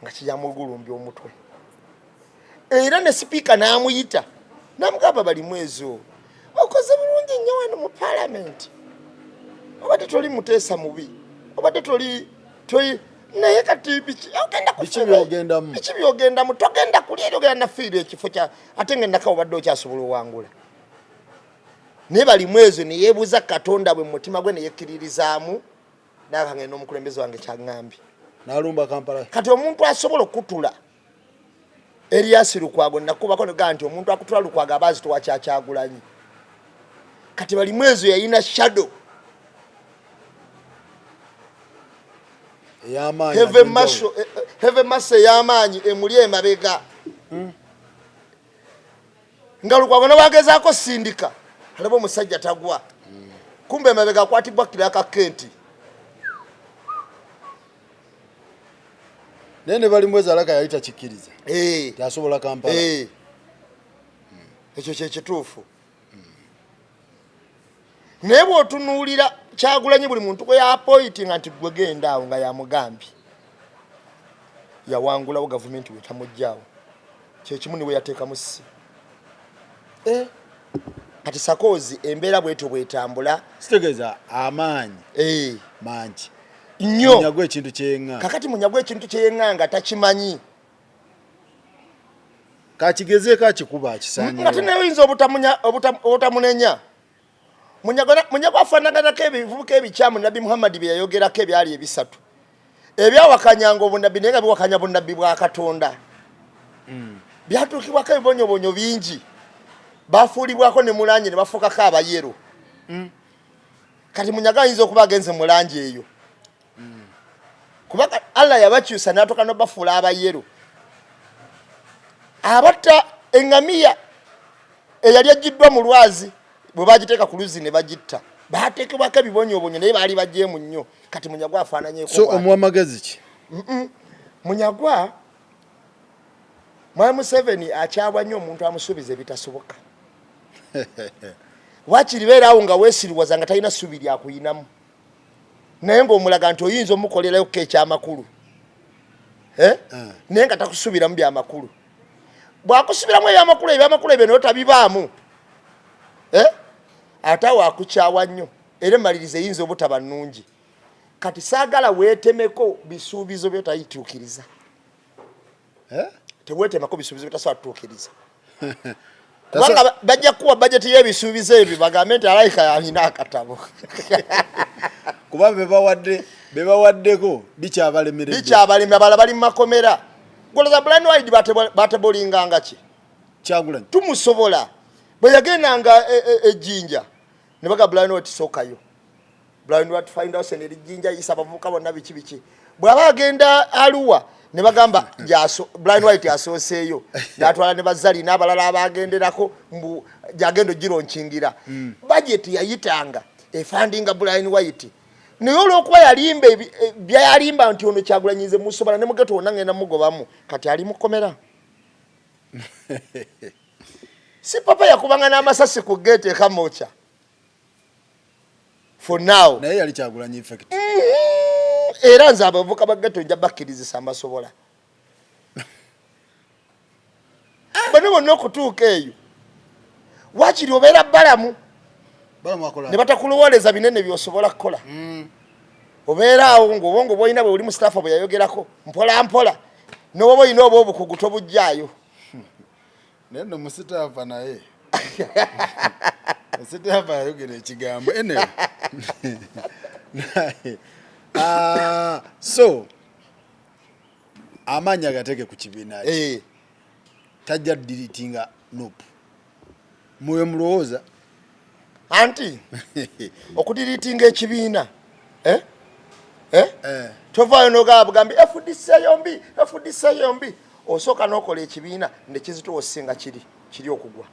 nga kijamugulumbya omutwe, era ne sipiika n'amuyita n'amugamba, "Bali mwezi olwo okoze bulungi nnyo wano mu paalamenti, obadde toli muteesa mubi, obadde toli toli, naye kati biki ogenda Biki by'ogendamu? Biki byogendamu? Togenda kulya eri ogenda nafiirwa ekifo kya, ate nga enakawo obadde okyasobola owangula." Naye bali mwezo neyeebuuza Katonda bwe mu mutima gwe, neyekkiririzaamu nakange n'omukulembeze wange kyaŋŋambye. N'alumba Kampala. Kati omuntu asobola okutula Erias Lukwago, nakubako negaa nti omuntu akutula Lukwago aba azitowa kyakyagulanyi. Kati bali mwezo yayina shadow ey'amaanyi. Heavy mass ey'amaanyi emuli emabega, nga Lukwago newagezaako sindika alaba omusajja tagwa, kumbe emabega akwatibwa Clark Kent. Naye ne bali mwezi alaka yali takikkiriza tasobola Kampala. Eh. Ekyo kyekituufu. Naye bw'otunuulira Kyagulanyi, buli muntu gwe yapointinga nti gwe genda awo nga yamugambye, yawangulawo gavumenti wetamugjawo. Kyekimu niwe yateekamu si. Eh. Kati sakoozi embeera bwetyo bwetambula. Kitegeeza amaanyi mangi. Nnyo. Munyago ekintu kyeyeŋŋanga. Kakati munyago ekintu kyeyeŋŋanga takimanyi. Kakigezeeko akikuba akisaanyewo. Nga tenaye oyinza obutamunenya. Munyago afaanaganako ebivubuka ebikyamu Nabbi Muhammadi bye yayogerako ebyali ebisatu. Ebyawakanyanga obunabbi naye nga biwakanya bunabbi bwa Katonda. Byatuukibwako ebibonyobonyo bingi, bafuulibwako ne mulangi ne bafuukako abayero. Kati Munyaga ayinza okuba agenze mu langi eyo, kubanga Allah yabakyusa n'atuuka n'obafuula abayero. Abatta eŋŋamiya eyali eggiddwa mu lwazi bwe bagiteeka ku luzzi ne bagitta, bateekebwako ebibonyoobonyo naye baali bajeemu nnyo. Kati Munyagwa afaananyeeko So bw'atyo. Omuwa magezi ki? Munyagwa, Mwami Museveni akyabwa nnyo omuntu amusuubiza ebitasoboka. Wakiri beeraawo nga weesiriwaza nga talina ssuubi lyakuyinamu, naye ng'omulaga nti oyinza omukolerayokko ekyamakulu, eh? Naye nga takusuubiramu byamakulu. Bw'akusuubiramu ebyamakulu, ebyamakulu ebyo naye tabibaamu, eh? Ate awo akukyawa nnyo, era emmalirizo eyinza obutaba nnungi. Kati saagala weetemeko bisuubizo byotayituukiriza. Eh? Teweetemako bisuubizo byetasobola tutuukiriza, kubanga bajja kukuwa bajeti y'ebisuubizo ebyo bagambe nti alayika yalina akatabo. Kuba bebawadde bebawaddeko bikyabalemeredde. Bikyabaleme, abalala bali mu makomera. Goloza Brian White batebolinganga ki? Kyagulanyi. Tumusobola. Bwe yagendanga ejjinja ne baga Brian White sookayo. Brian White find out eri jjinja yisa abavubuka bonna biki biki. Bw'aba agenda Arua ne bagamba Brian White asooseeyo n'atwala ne bazali n'abalala abagenderako mbu gyagenda ogironkingira. Bajeti yayitanga efandinga Brian White, naye olw'okuba yalimba byayalimba nti ono Kyagulanyi nze musobola ne mugeto wonna ngenda mugobamu, kati ali mukomera. Si papa yakubanga n'amasasi ku geeti ekamokya. For now naye yali Kyagulanyi effect. Era nze abavubuka ba ghetto nja bakkirizisa mbasobola. Bano bonna okutuuka eyo wakiri obeera balamu ne batakulowoleza binene byosobola kukola. Obeera awo ng'obwongo bwolina bwe buli Mustafa bwe yayogerako mpola mpola, n'oba olina oba obukugu tobuggyaayo. Naye no Musitaafa, naye Musitaafa yayogera ekigambo. Anyway. Naye, so amaanyi agateeke ku kibiina kye. Tajja diritinga NUP mwe mulowooza? Anti okudiritinga ekibiina, eh? Eh? Eh. Tovaayo nogamba bugambi FDC yombi, FDC yombi. Osooka n'okola ekibiina nekizitowa osinga kiri kiri okugwa.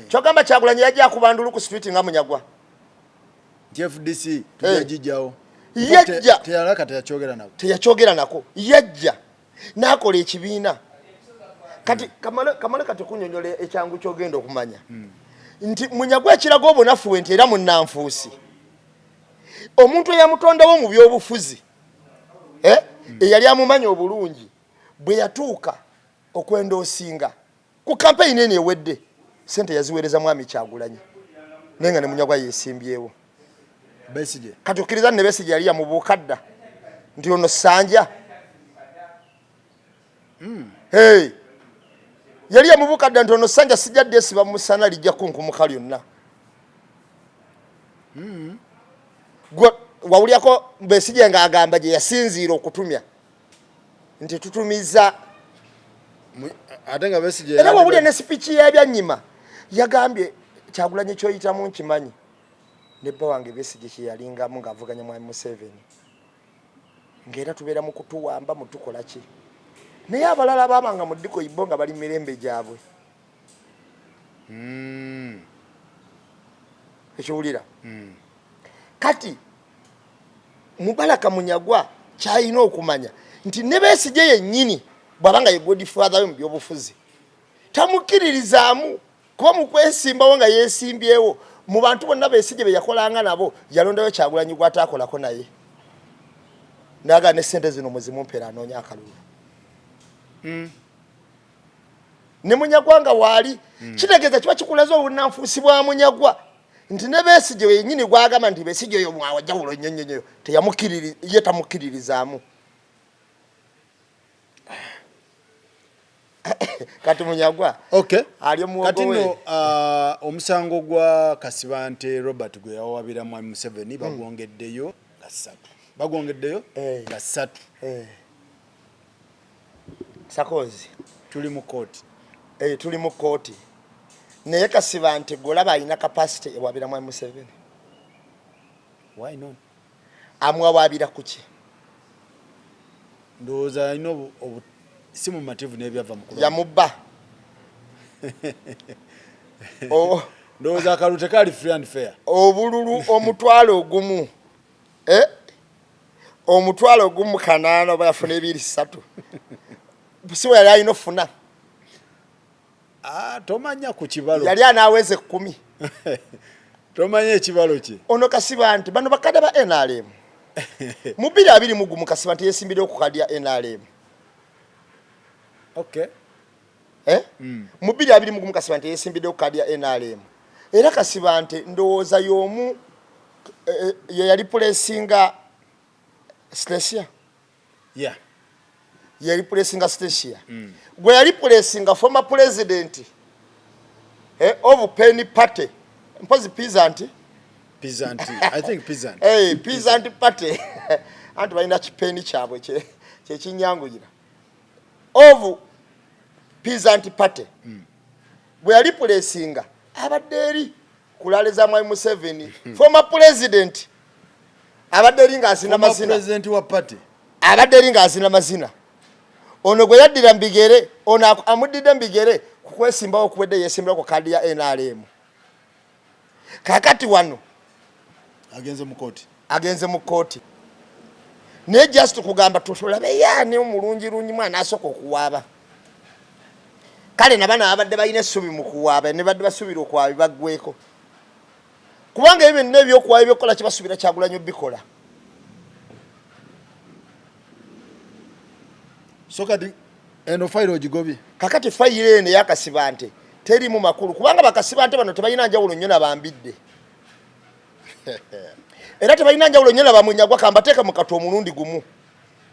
Kyogamba Kyagulanyi yajja akubandulu ku street nga Munyagwa. Nti FDC tujagijjawo. Yajja. Teyalaka, teyakyogera nako. Teyakyogera nako, yajja n'akola ekibiina. Kati kamale kati kunyonyola ekyangu kyogenda okumanya nti Munyagwa ekiraga obunafu bwe nti era munnanfuusi, omuntu eyamutondawo mu byobufuzi, eh? Eyali amumanya obulungi, bwe yatuuka okwenda osinga ku kampeyini eno ewedde, sente yaziweereza mwami Kyagulanyi, naye nga ne Munyagwa yeesimbyewo. Besigye. Kati okkiriza ne Besigye yali yamubuuka dda nti ono Sanja. Hey. Yali yamubuuka dda nti ono Sanja sijja dda esiba mu musana lijja kunkumuka lyonna. Gwe wawulyako Besigye ng'agamba gye yasinziira okutumya nti tutumiza Ate nga Besigye era wawulya ne sipiiki y'Ebyanyima yagambye Kyagulanyi kyoyitamu nkimanyi, ne bba wange Besigye kye yalingamu ng'avuganya mwami Museveni, ng'era tubeera mu kutuwamba mutukola ki, naye abalala baabanga mu ddiko ibo nga bali mu mirembe gyabwe. Ekiwulira kati Mubaraka Munyagwa kyalina okumanya nti ne Besigye yennyini bw'aba nga ye godfather we mu byobufuzi tamukkiririzaamu, kuba mu kwesimbawo nga yeesimbyewo mu bantu bonna Besigye be yakolanga nabo yalondayo Kyagulanyi gw'ataakolako naye, n'agamba ne ssente zino muzimumpeera anoonya akalulu. Ne Munyagwa nga waali, kitegeeza kiba kikulaze obunnanfuusi bwa Munyagwa nti ne Besigye yennyini gw'agamba nti Besigye oyo mwawajawulo nnyo nnyo nnyo ye tamukkiririzaamu. Kati Munyagwa ali omuwogo Kati we. Nno, omusango gwa Kasibante Robert gwe yawawabira Mwami Museveni bagwongeddeyo nga 3. Bagwongeddeyo nga 3. Sakozi tuli mu kooti. Tuli mu kooti, naye Kasibante golaba alina capacity ewabira mwami Museveni. Why not? Amwawabira kuki? Ndowooza alina si mumativu n'ebyava mu kulonda. Yamubba. Ndowooza akalulu tekaali free and fair. Obululu 10,000, 10,800 oba yafuna 23, si we yali alina ofuna. Tomanya ku kibalo. Yali anaaweza 10. Tomanya ekibalo kye. Ono Kasibante, bano bakadde ba NRM. Mu 2021 Kasibante yeesimbiddewo ku kadi ya NRM. Okay. Mu 2021 Kasibante yeesimbiddewo ku kadi ya NRM. Era Kasibante ndowooza y'omu ye yali pulesinga Stecia. Yeah. Yali pulesinga Stecia. Gwe yali pulesinga former president of Penny Party. Mpozi Peasant. Peasant. I think Peasant. Hey, Peasant Party. Anti balina kipeni kyabwe kye kinyanguyira. Of Peasant Party. Bwe yali pulesinga abadde eri kulale za Mwami Museveni, former president, abadde eri ng'azina Former mazina. President wa party. Abadde eri ng'azina mazina. Ono gwe yaddira mu bigere, ono amuddidde mu bigere ku kwesimbawo okuwedde, yeesimbirawo ku kaadi ya NRM. Kaakati wano agenze mu kooti. Agenze mu kooti. Naye just kugamba tutulabe yaani omulungirungi mwana asooka okuwaaba. Kale na bano abadde balina essuubi mu kuwaaba, ne badde basuubira okuwaaba baggweko. Kubanga ebyo byonna ebyokuwaaba ebyokukola kibasuubira Kyagulanyi obikola. So kati eno fayiro ogigobye? Kakati fayiro eno ey'Akasibante teriimu makulu, kubanga Bakasibante bano tebalina njawulo nnyo na Bambidde. Era tebalina njawulo nnyo na Bamunyagwa. Kambateeke mu katu omulundi gumu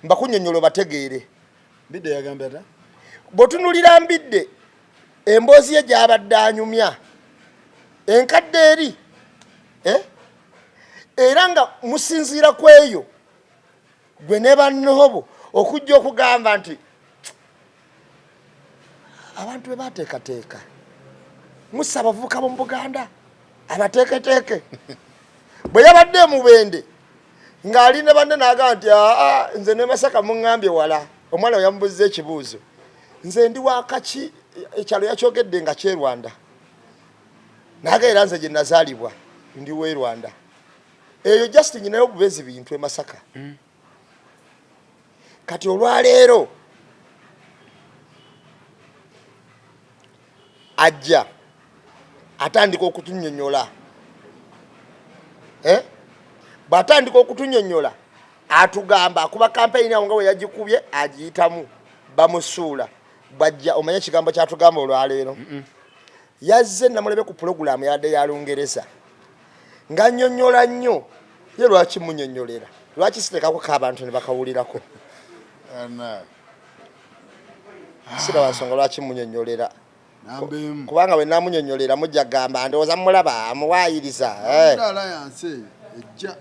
mbakunnyonnyola obategeere. Mbidde yagambye ata? Bw'otunuulira Mbidde emboozi ye gy'abadde anyumya enkadde eri, Era nga musinziira ku eyo gwe ne bannoobo okujja okugamba nti abantu be bateekateeka musa abavubuka b'omu Buganda abateeketeeke. Bwe yabadde e Mubende ng'ali ne banne n'agamba nti aa nze ne Masaka muŋŋambye wala. Omwana we yamubuzza ekibuuzo, nze ndi wakaki, ekyalo yakyogedde nga ky'e Rwanda, n'agamba era nze gye nazaalibwa ndi w'e Rwanda. Eyo just nyinayo obubeezi bintu e Masaka. Kati olwaleero ajja atandika okutunnyonnyola. Bw'atandika okutunnyonnyola atugamba akuba kampeyini awo nga bwe yagikubye agiyitamu, bamusuula. Bw'ajja omanye ekigambo ky'atugamba olwaleero. Yazze namulebe ku pulogulaamu yabadde ya Lungereza nga nnyonnyola nnyo. Ye lwaki munnyonnyolera? Lwaki siteekako ko abantu ne bakawulirako? Siraba nsonga lwaki munnyonnyolera. Kubanga bwe namunnyonnyolera mujja kugamba ndowooza mulaba amuwaayiriza. Alliance ejja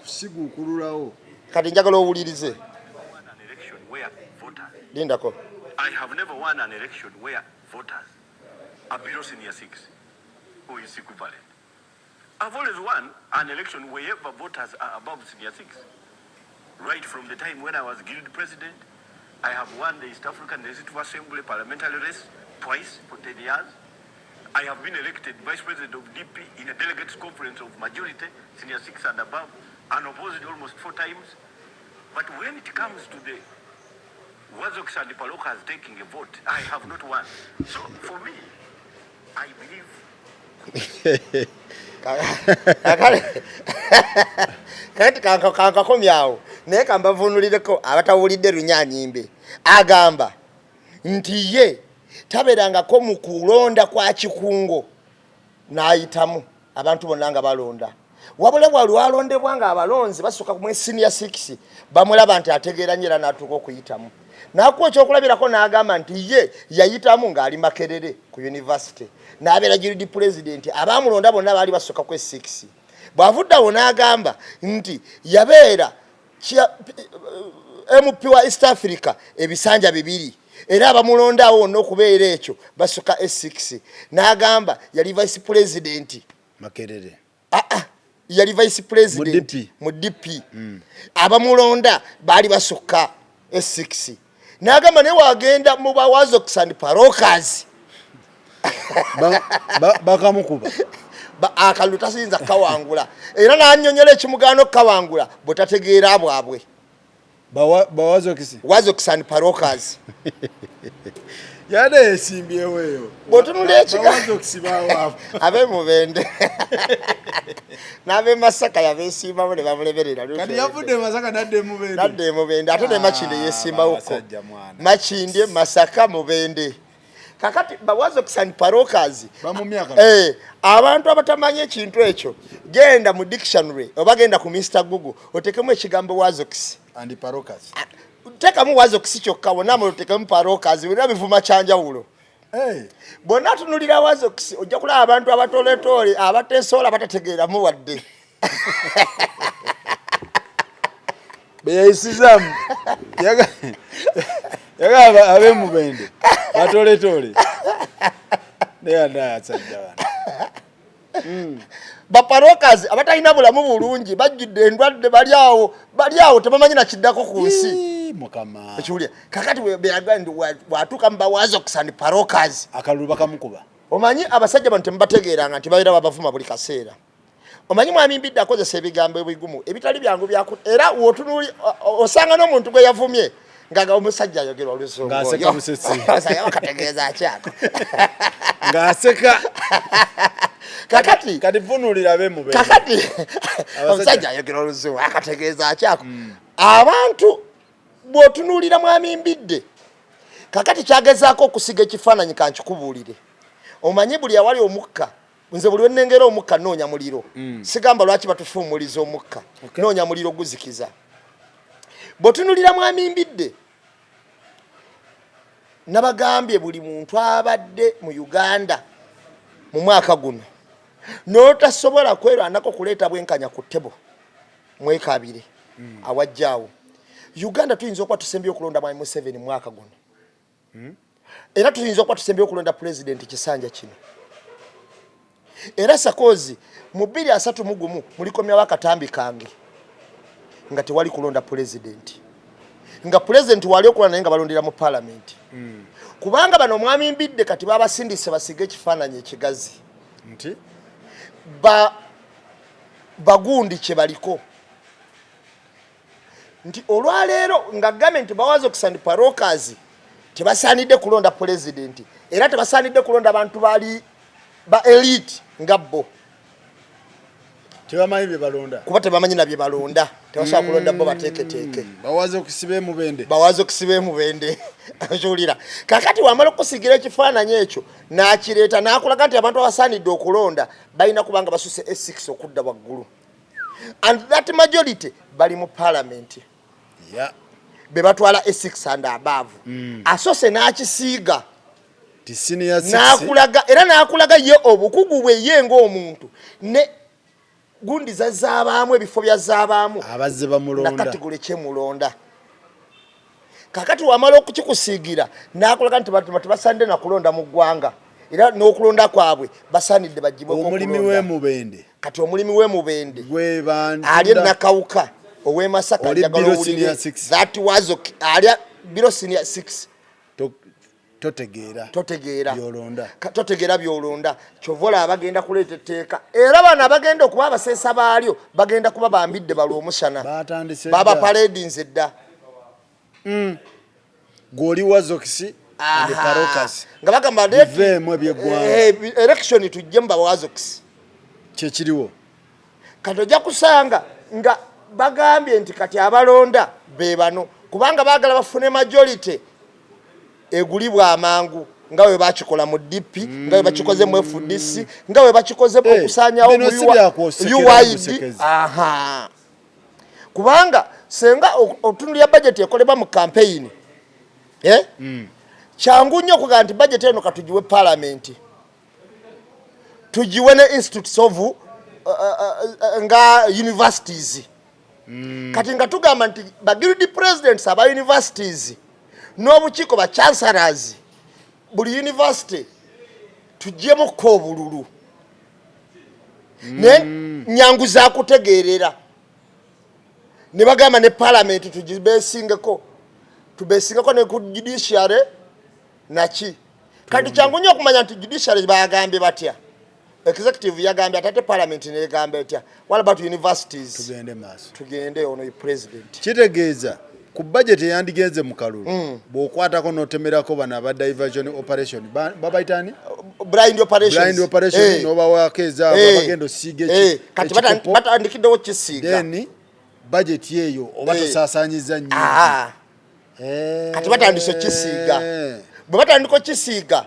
kusiguukululawo. Kati njagala owulirize. Lindako. I have never won an election where voters are below senior 6 or is equivalent. I've always won an election wherever voters are above senior 6. Right from the time when I was guild president, I have won the East African Legislative Assembly parliamentary race twice for 10 years. I have been elected vice president of DP in a delegates conference of majority, senior 6 and above, and opposed almost 4 times. But when it comes to the Wazoks and the Palokas taking a vote, I have not won. So for me, I believe. Kakati kankakomyawo naye kambavunulireko abatawulidde Lunyanyimbe. Agamba nti ye tabeerangako mu kulonda kwa kikungo n'ayitamu abantu bonna nga balonda, wabula bwalwalondebwa nga abalonzi basooka mu senior 6 bamulaba nti ategeera nnyo era n'atuuka okuyitamu. N'akuwa ekyokulabirako n'agamba nti ye yayitamu ng'ali Makerere ku university n'abeera guild president, abaamulonda bonna baali basooka ku 6. Bw'avudde awo n'agamba nti yabeera MP wa East Africa ebisanja 2, era abamulonda awo wonna okubeera ekyo basuka S6. N'agamba yali vice president Makerere. Yali vice president mu DP, abamulonda baali basukka S6. N'agamba naye wagenda mu ba Wazox and Parokas Bakamukuba. Akalulu tasiyinza kawangula, era n'annyonnyola ekimugaana okukawangula bwetategeera bwabwe. Bawazokisi. Wazox and Parokas. Yade esimbyewo eyo. Bw'otunula ekiga Bawazokisi bawaabo. Ab'e Mubende n'ab'e Masaka yabeesimbamu ne bamulemerera. Kati yavudde e Masaka nadda e Mubende. Nadda e Mubende, ate ne Makindye yeesimbawoko. Basajja mwana. Makindye, Masaka, Mubende. Kakati ba Wazox and Parokas Bamumyaka. Abantu abatamanyi ekintu ekyo, genda mu dictionary oba genda ku Mr Google otekemu ekigambo Wazox and Parokas. Teekamu Wazox kyokka, wonna otekemu Parokas, byonna bivuma kyanjawulo. Hey. Bwonna atunulira Wazox ojja kulaba abantu abatooletoole abateesoola batategeeramu wadde. Beyayisizaamu yagamba ab'e Mubende batooletoole naye anayasajja bano. Baparokas abatalina bulamu bulungi, bajjudde endwadde, bali awo, bali awo tebamanyi nakiddako ku nsi. Ii, Mukama. Ekiwulira kakati bwe nti bw'atuuka mu ba Wazox and Parokas akalulu bakamukuba. Omanyi abasajja bano temubategeeranga nti babeera babavuma buli kaseera. Omanyi mwami Mbidde akozesa ebigambo ebigumu ebitali byangu byaku, era wotunuli osanga n'omuntu gwe yavumye nga omusajja ayogera oluzungu Ng'aseka oyo. busesi. Osanga bakategeeza ki ako? Ng'aseka. Kakati kati vunuulira ab'e Mubende. Kakati omusajja ayogera oluzungu akategeeza ki ako? Abantu bw'otunuulira mwami Mbidde kakati kyagezaako okusiga ekifaananyi, kankikubuulire. Omanyi buli awali omukka, nze buli wennengera omukka noonya muliro. Sigamba lwaki batufuumuliza omukka, noonya muliro guzikiza. Bw'otunuulira mwami Mbidde, nabagambye buli muntu abadde mu Uganda mu mwaka guno n'otasobola kwerwanako kuleeta bwenkanya ku ttebo, mwekabire. Awajjaawo Uganda tuyinza okuba tusembye okulonda mwami Museveni mu mwaka guno, era tuyinza okuba tusembye okulonda pulezidenti kisanja kino, era sakozi mu 2031 mulikomyawo akatambi kange nga tewali kulonda pulezidenti, nga pulezidenti wali okulonda naye nga balondera mu palamenti, kubanga bano omwami Mbidde kati babasindise basiige ekifaananyi ekigazi nti ba bagundi kye baliko nti olwaleero nga gambye nti ba Wazox and Parokas tebasaanidde kulonda pulezidenti, era tebasaanidde kulonda bantu bali ba elite nga bo. Tebamanyi bye balonda. Kuba tebamanyi na bye balonda, tebasobola kulonda bo bateeketeeke. Bawaze okusiba emubende. Bawaze okusiba emubende. Okiwulira? Kakati wamala okusigira ekifaananyi ekyo n'akireeta n'akulaga nti abantu abasaanidde okulonda balina kubanga basuse S6 okudda waggulu, and that majority bali mu parliament, be batwala S6 and above. Asose n'akisiiga ti senior six. N'akulaga, era n'akulaga ye obukugu bwe ye ng'omuntu ne gundi zazaabaamu ebifo bya zaabaamu abazze bamulonda nakatigule kyemulonda. Kakati wamala okukikusiigira n'akulaga nti bantu tebasaanidde nakulonda mu ggwanga, era n'okulonda kwabwe basaanidde bagibweko omulimi okulonda. w'emubende. Kati omulimi w'emubende gwe bantu ali enakawuka ow'e Masaka, Oli njagala below owulire senior six. That was okay. Ali below senior 6. Totegeera. Totegeera byolonda. Totegeera byolonda. Kyova olaba bagenda kuleeta etteeka, era bano abagenda okuba abaseesa baalyo bagenda kuba bambidde balwa omusana. Batandise baba dda. Paladins dda. Gw'oli Wazox and Parokas. Nga bagamba biveemu ebyeggwanga. Election tujje mu ba Wazox. Kyekiriwo. Kati ojja kusanga nga bagambye nti kati abalonda be bano, kubanga baagala bafune majority egulibwa amangu, nga bwe bakikola mu DP, nga bwe bakikoze mu FDC, nga bwe bakikoze Eh, okusaanyawo bino mu si byakwosekera UID. busekezi. Aha, kubanga senga otunulira budget ekolebwa mu campaign, eh? Kyangu nnyo okugamba nti budget eno katugiwe parliament, tugiwe ne institutes of Nga universities. Kati nga tugamba nti ba guild presidents aba universities n'obukiiko, ba chancellors, buli university tugyemuko obululu, naye nyangu zakutegeerera. Ne bagamba ne parliament tugibesingeko, tubesingeko ne ku judiciary naki. Kati kyangu nnyo okumanya nti judiciary bagambye batya, executive yagambye ate, ate parliament negamba etya? What about universities? Tugende maaso. Tugende, ono ye president. Kitegeeza ku budget eyandigenze mu kalulu, bw'okwatako n'otemerako bano aba diversion operation, babayitani? Blind operations. Blind operation. N'obawaako ezaabwe, abagenda osiiga Kati ekikopo. Batandikiddewo kisiiga. Then budget eyo oba tosaasaanyiza nnyo. Ah. Kati batandise okisiiga. Bwe batandika okisiiga,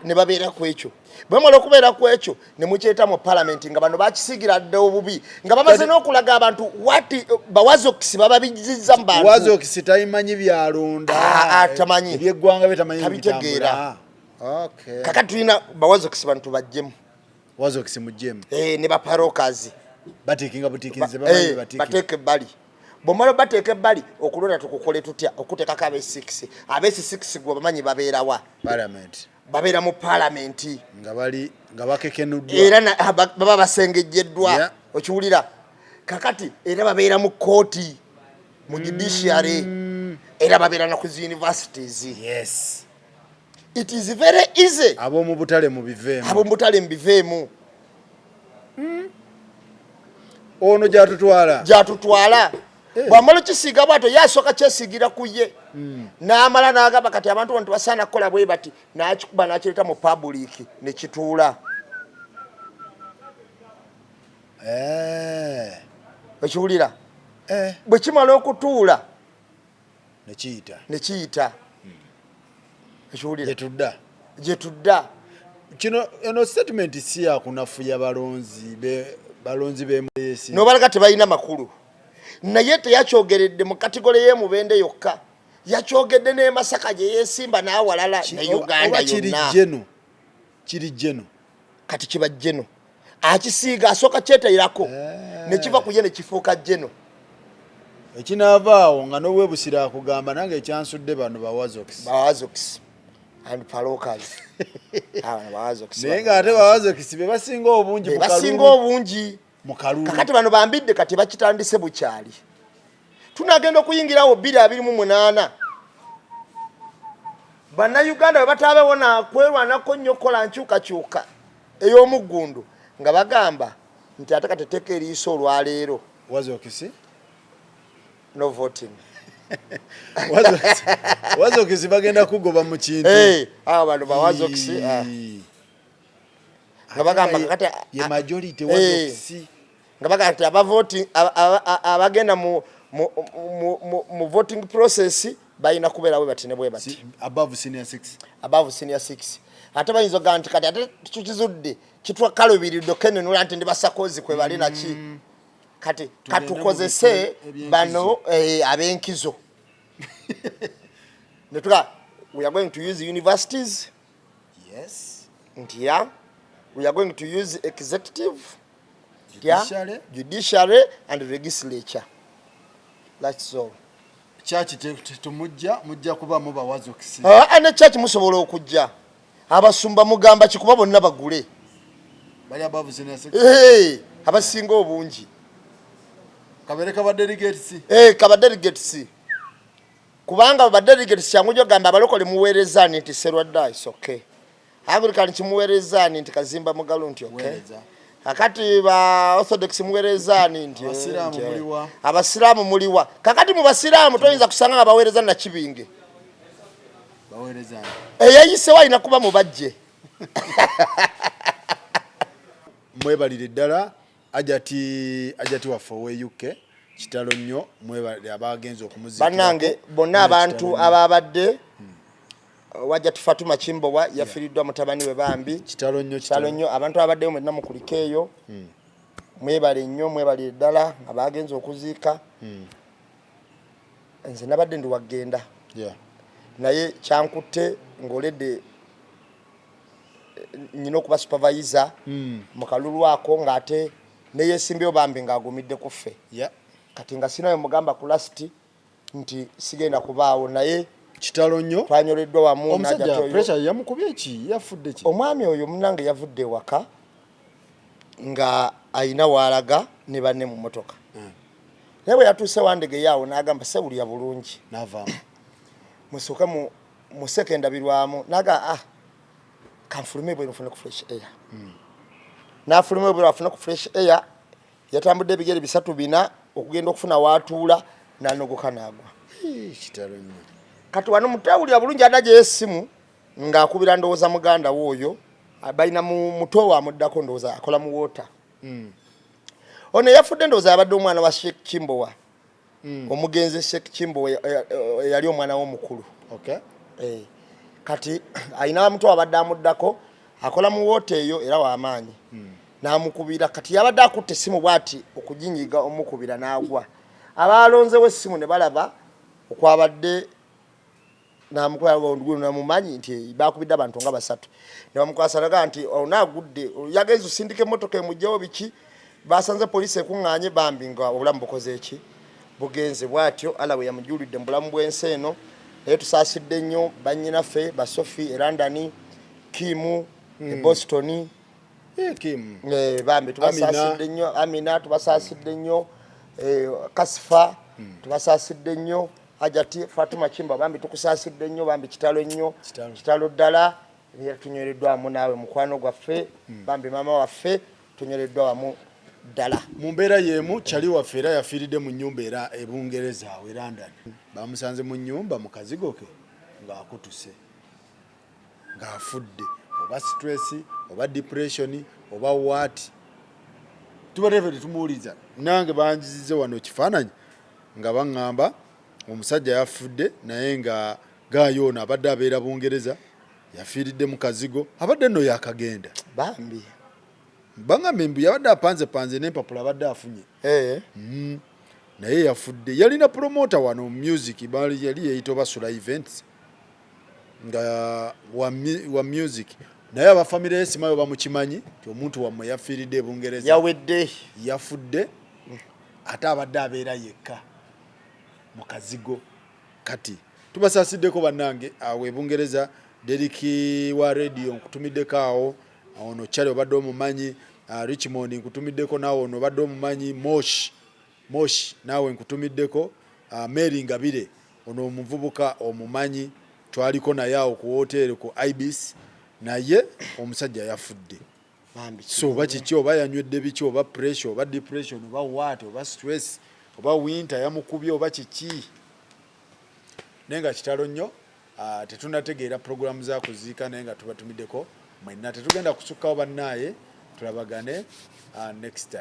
ne babeera ku ekyo. Bwe bamala okubeera ku ekyo, ne mukyeta mu palamenti nga bano bakisiigira dda obubi, nga bamaze n'okulaga abantu wati bawazokisi bababizizza mu bantu. Wazokisi tayimanyi byalonda. Ah, ah, tamanyi. Ebyeggwanga bye tamanyi. Tabitegeera. Bitambula. Okay. Kakati tulina bawazokisi, bantu bajjemu. Wazokisi mujjemu. Ne baparokazi. Batiikinga butiikinze, bamanyi batiikinga. Bateeka ebbali. Bwomala bateeka ebbali, okulonda tukukole tutya? Okuteekako abe6, abe6 gwe bamanyi babeerawa? Parliament. Babeera mu palamenti. Nga bali nga bakekenuddwa. Era baba basengejjeddwa. Okiwulira? Kakati era babeera mu kooti, mu judiciary, era babeera na ku zi universities. It is very easy. Ab'omu butale mubiveemu. Ab'omu butale mubiveemu. Ono gyatutwala. Gyatutwala. Bwamala okisiiga bwatyo, ye asooka kyesiigira ku ye, n'amala n'agamba kati abantu bano tebasaana kukola bwe bati, n'akikuba n'akireeta mu public ne kituula. Okiwulira? Bwe kimala okutuula, nekiyita. Ne kiyita. Okiwulira? Gyetudda. Gye tudda. Kino eno statement si yakunafuya balonzi be, balonzi b'emuyesi. Nobalaga tebalina makulu, naye teyakyogeredde mu category y'emubende yokka, yakyogedde n'e Masaka gye yeesimba n'awalala ne Uganda Oba kiri yonna. Jeno kiri jeno. Kati kiba jeno, akisiiga asooka kyetayirako, ne kiva ku ye ne kifuuka jeno. Ekinaavaawo nga n'obwebusira akugamba nange ekyansudde bano bawazox. Bawazox and palokas. Abano bawazox. Naye ng'ate bawazox be basinga obungi be mu basinga kalulu. Obungi. Mu kalulu. Kakati bano bambidde, kati bakitandise bukyali. Tunagenda okuyingirawo 2028, Bannayuganda bwe bataabewo nakwerwanako nnyo okukola nkyukakyuka ey'omuggundu, nga bagamba nti ate kati etteeka eriisa olwaleero, Wazokisi. No voting. Wazokisi bagenda kugoba mu kintu. Eh, abo bano bawazokisi, ah. Ii. Nga bagamba kakati ye majority. Wazokisi. Nga bagamba nti abavoti abagenda mu voting process balina kubeera bwe bati ne bwe bati. Above senior six. Above senior six. Ate bayinza okugamba nti kati ate tukizudde kitwakalubiridde okenenula nti ndi basakozi kwe bali naki, kati Tugende mu katukozese bifo ebyenkizo. Bano ab'enkizo netuga we are going to use universities. Nti ya we are going to use executive, ya Judiciary. Judiciary and legislature, that's all. Kyaki tumujja mujja kubamu bawazokisi. Ah, ne church musobola okujja. Abasumba mugamba kikuba bonna bagule. Bali above senior six. Hey, abasinga obungi. Kabere kaba delegates. Hey, kaba delegates, kubanga ba delegates kyangu gyogamba abalokole muweereza ani nti Serwadda, is okay. Anglican kimuweereza ani nti Kazimba Mugalu, nti okay. Weereza. Kakati ba Orthodox muweereza ani nti Abasiraamu nti, muliwa? Abasiraamu muliwa? Kakati mu basiraamu toyinza kusanga nga baweereza Nakibinge. Baweereza ani? Eyayisewo alina kuba mubajje. Mwebalire ddala ajati, ajati waffe owe UK, kitalo nnyo. Mwebalire abagenza okumuziikirako. Bannange bonna, abantu ababadde wajati Fatuma Kimbowa yafiiriddwa mutabani we bambi. Kitalo nnyo. Kitalo nnyo. Abantu abaddeyo mwenna mukulike eyo, mwebale nnyo, mwebalire ddala abagenza okuziika. Nze nabadde ndi wagenda, naye kyankutte ng'oledde nyina okuba supervisor mu kalulu ako, ng'ate Neyesimbyewo bambi ng'agumidde ku ffe. Kati nga sinawe mugamba ku last nti sigenda kubaawo, naye Kitalo nnyo. Twanyoleddwa wamu. Omusajja n'ajja toyo. Pressure yamukubye ki? Yafudde ki? Omwami oyo munange yavudde ewaka nga ayina waalaga ne banne mu motoka, naye bwe yatuuse Wandegeya awo n'agamba, "Sewulya bulungi." Navaamu. "Musooke museke endabirwamu." Naga, "Ah, kanfulume ebweru nfune ku fresh air." N'afuluma ebweru afune ku fresh air. Yatambudde ebigere bisatu bina okugenda okufuna waatuula, n'anogoka n'agwa. Kitalo nnyo. Kati wano mutawulira bulungi, adagyeyo essimu ng'akubira, ndowooza muganda we oyo balina muto we amuddako, ndowooza akola mu water. Ono eyafudde ndowooza yabadde omwana wa Sheikh Kimbowa, omugenzi Sheikh Kimbowa, yali omwana w'omukulu. Kati ayina muto abadde amuddako akola mu water eyo era w'amaanyi, n'amukubira. Kati yabadde akutte essimu bw'ati okuginyiga omukubira, n'agwa. Abaalonzewo essimu ne balaba okwabadde namumanyi nti bakubidde abantu nga basatu ne bamukwasa, naga nti ono agudde, yagenze osindika emmotoka emugjewo biki. Basanze poliisi ekuŋŋaanye bambi nga obulamu bukoze eki, bugenze bwatyo. Allah bwe yamujulidde mu bulamu bw'ensi eno. Naye tusaasidde nnyo bannyinaffe basofi e London, Kimu e Boston. Kim. Bambi tubasaasidde nnyo. Amina, tubasaasidde nnyo. Kasifa, tubasaasidde nnyo. Hajati Fatima Kimba, bambi tukusaasidde nnyo, bambi kitalo nnyo. Kitalo. Kitalo ddala. Era tunywereddwamu naawe mukwano gwaffe, bambi maama waffe, tunywereddwa wamu ddala. Mu mbeera y'emu, kyali waffe era yafiiridde mu nnyumba era e Bungereza awo e London. Bamusanze mu nnyumba mu kazigo ke ng'akutuse, ng'afudde, oba stress oba depression oba what, tubadde ffe tetumuwuliza. Nange banjizize wano ekifaananyi nga baŋŋamba omusajja yafudde, naye nga gaayo ono abadde abeera Bungereza, yafiiridde mu kazigo, abadde nno yakagenda. Bambi. Baŋŋambye mbu yabadde apanzepanze n'empapula abadde afunye. Naye yafudde. Yalina promoter wano mu music, yali yeyita oba Sula Events, nga wa music, naye abafamire ye simayo bamukimanyi nti omuntu wammwe yafiiridde e Bungereza. Yawedde. Yafudde, ate abadde abeera yekka mu kazigo. Kati tubasaasiddeko bannange awo e Bungereza. Deriki wa radio, nkutumiddeko awo. Ono Kyali obadde omumanyi. Richmond, nkutumiddeko naawe, ono obadde omumanyi. Mosh Mosh, naawe nkutumiddeko. Mary Ngabire, ono omuvubuka omumanyi, twaliko naye awo ku woteeri ku Ibis, naye omusajja yafudde. Bambi. So oba kiki, oba yanywedde biki, oba pressure oba depression oba what, oba stress oba winter yamukubye oba kiki, naye nga kitalo nnyo. Tetunategeera programu za kuziika, naye nga tubatumiddeko mwenna. Tetugenda kusukkawo bannaaye, tulabagane next time.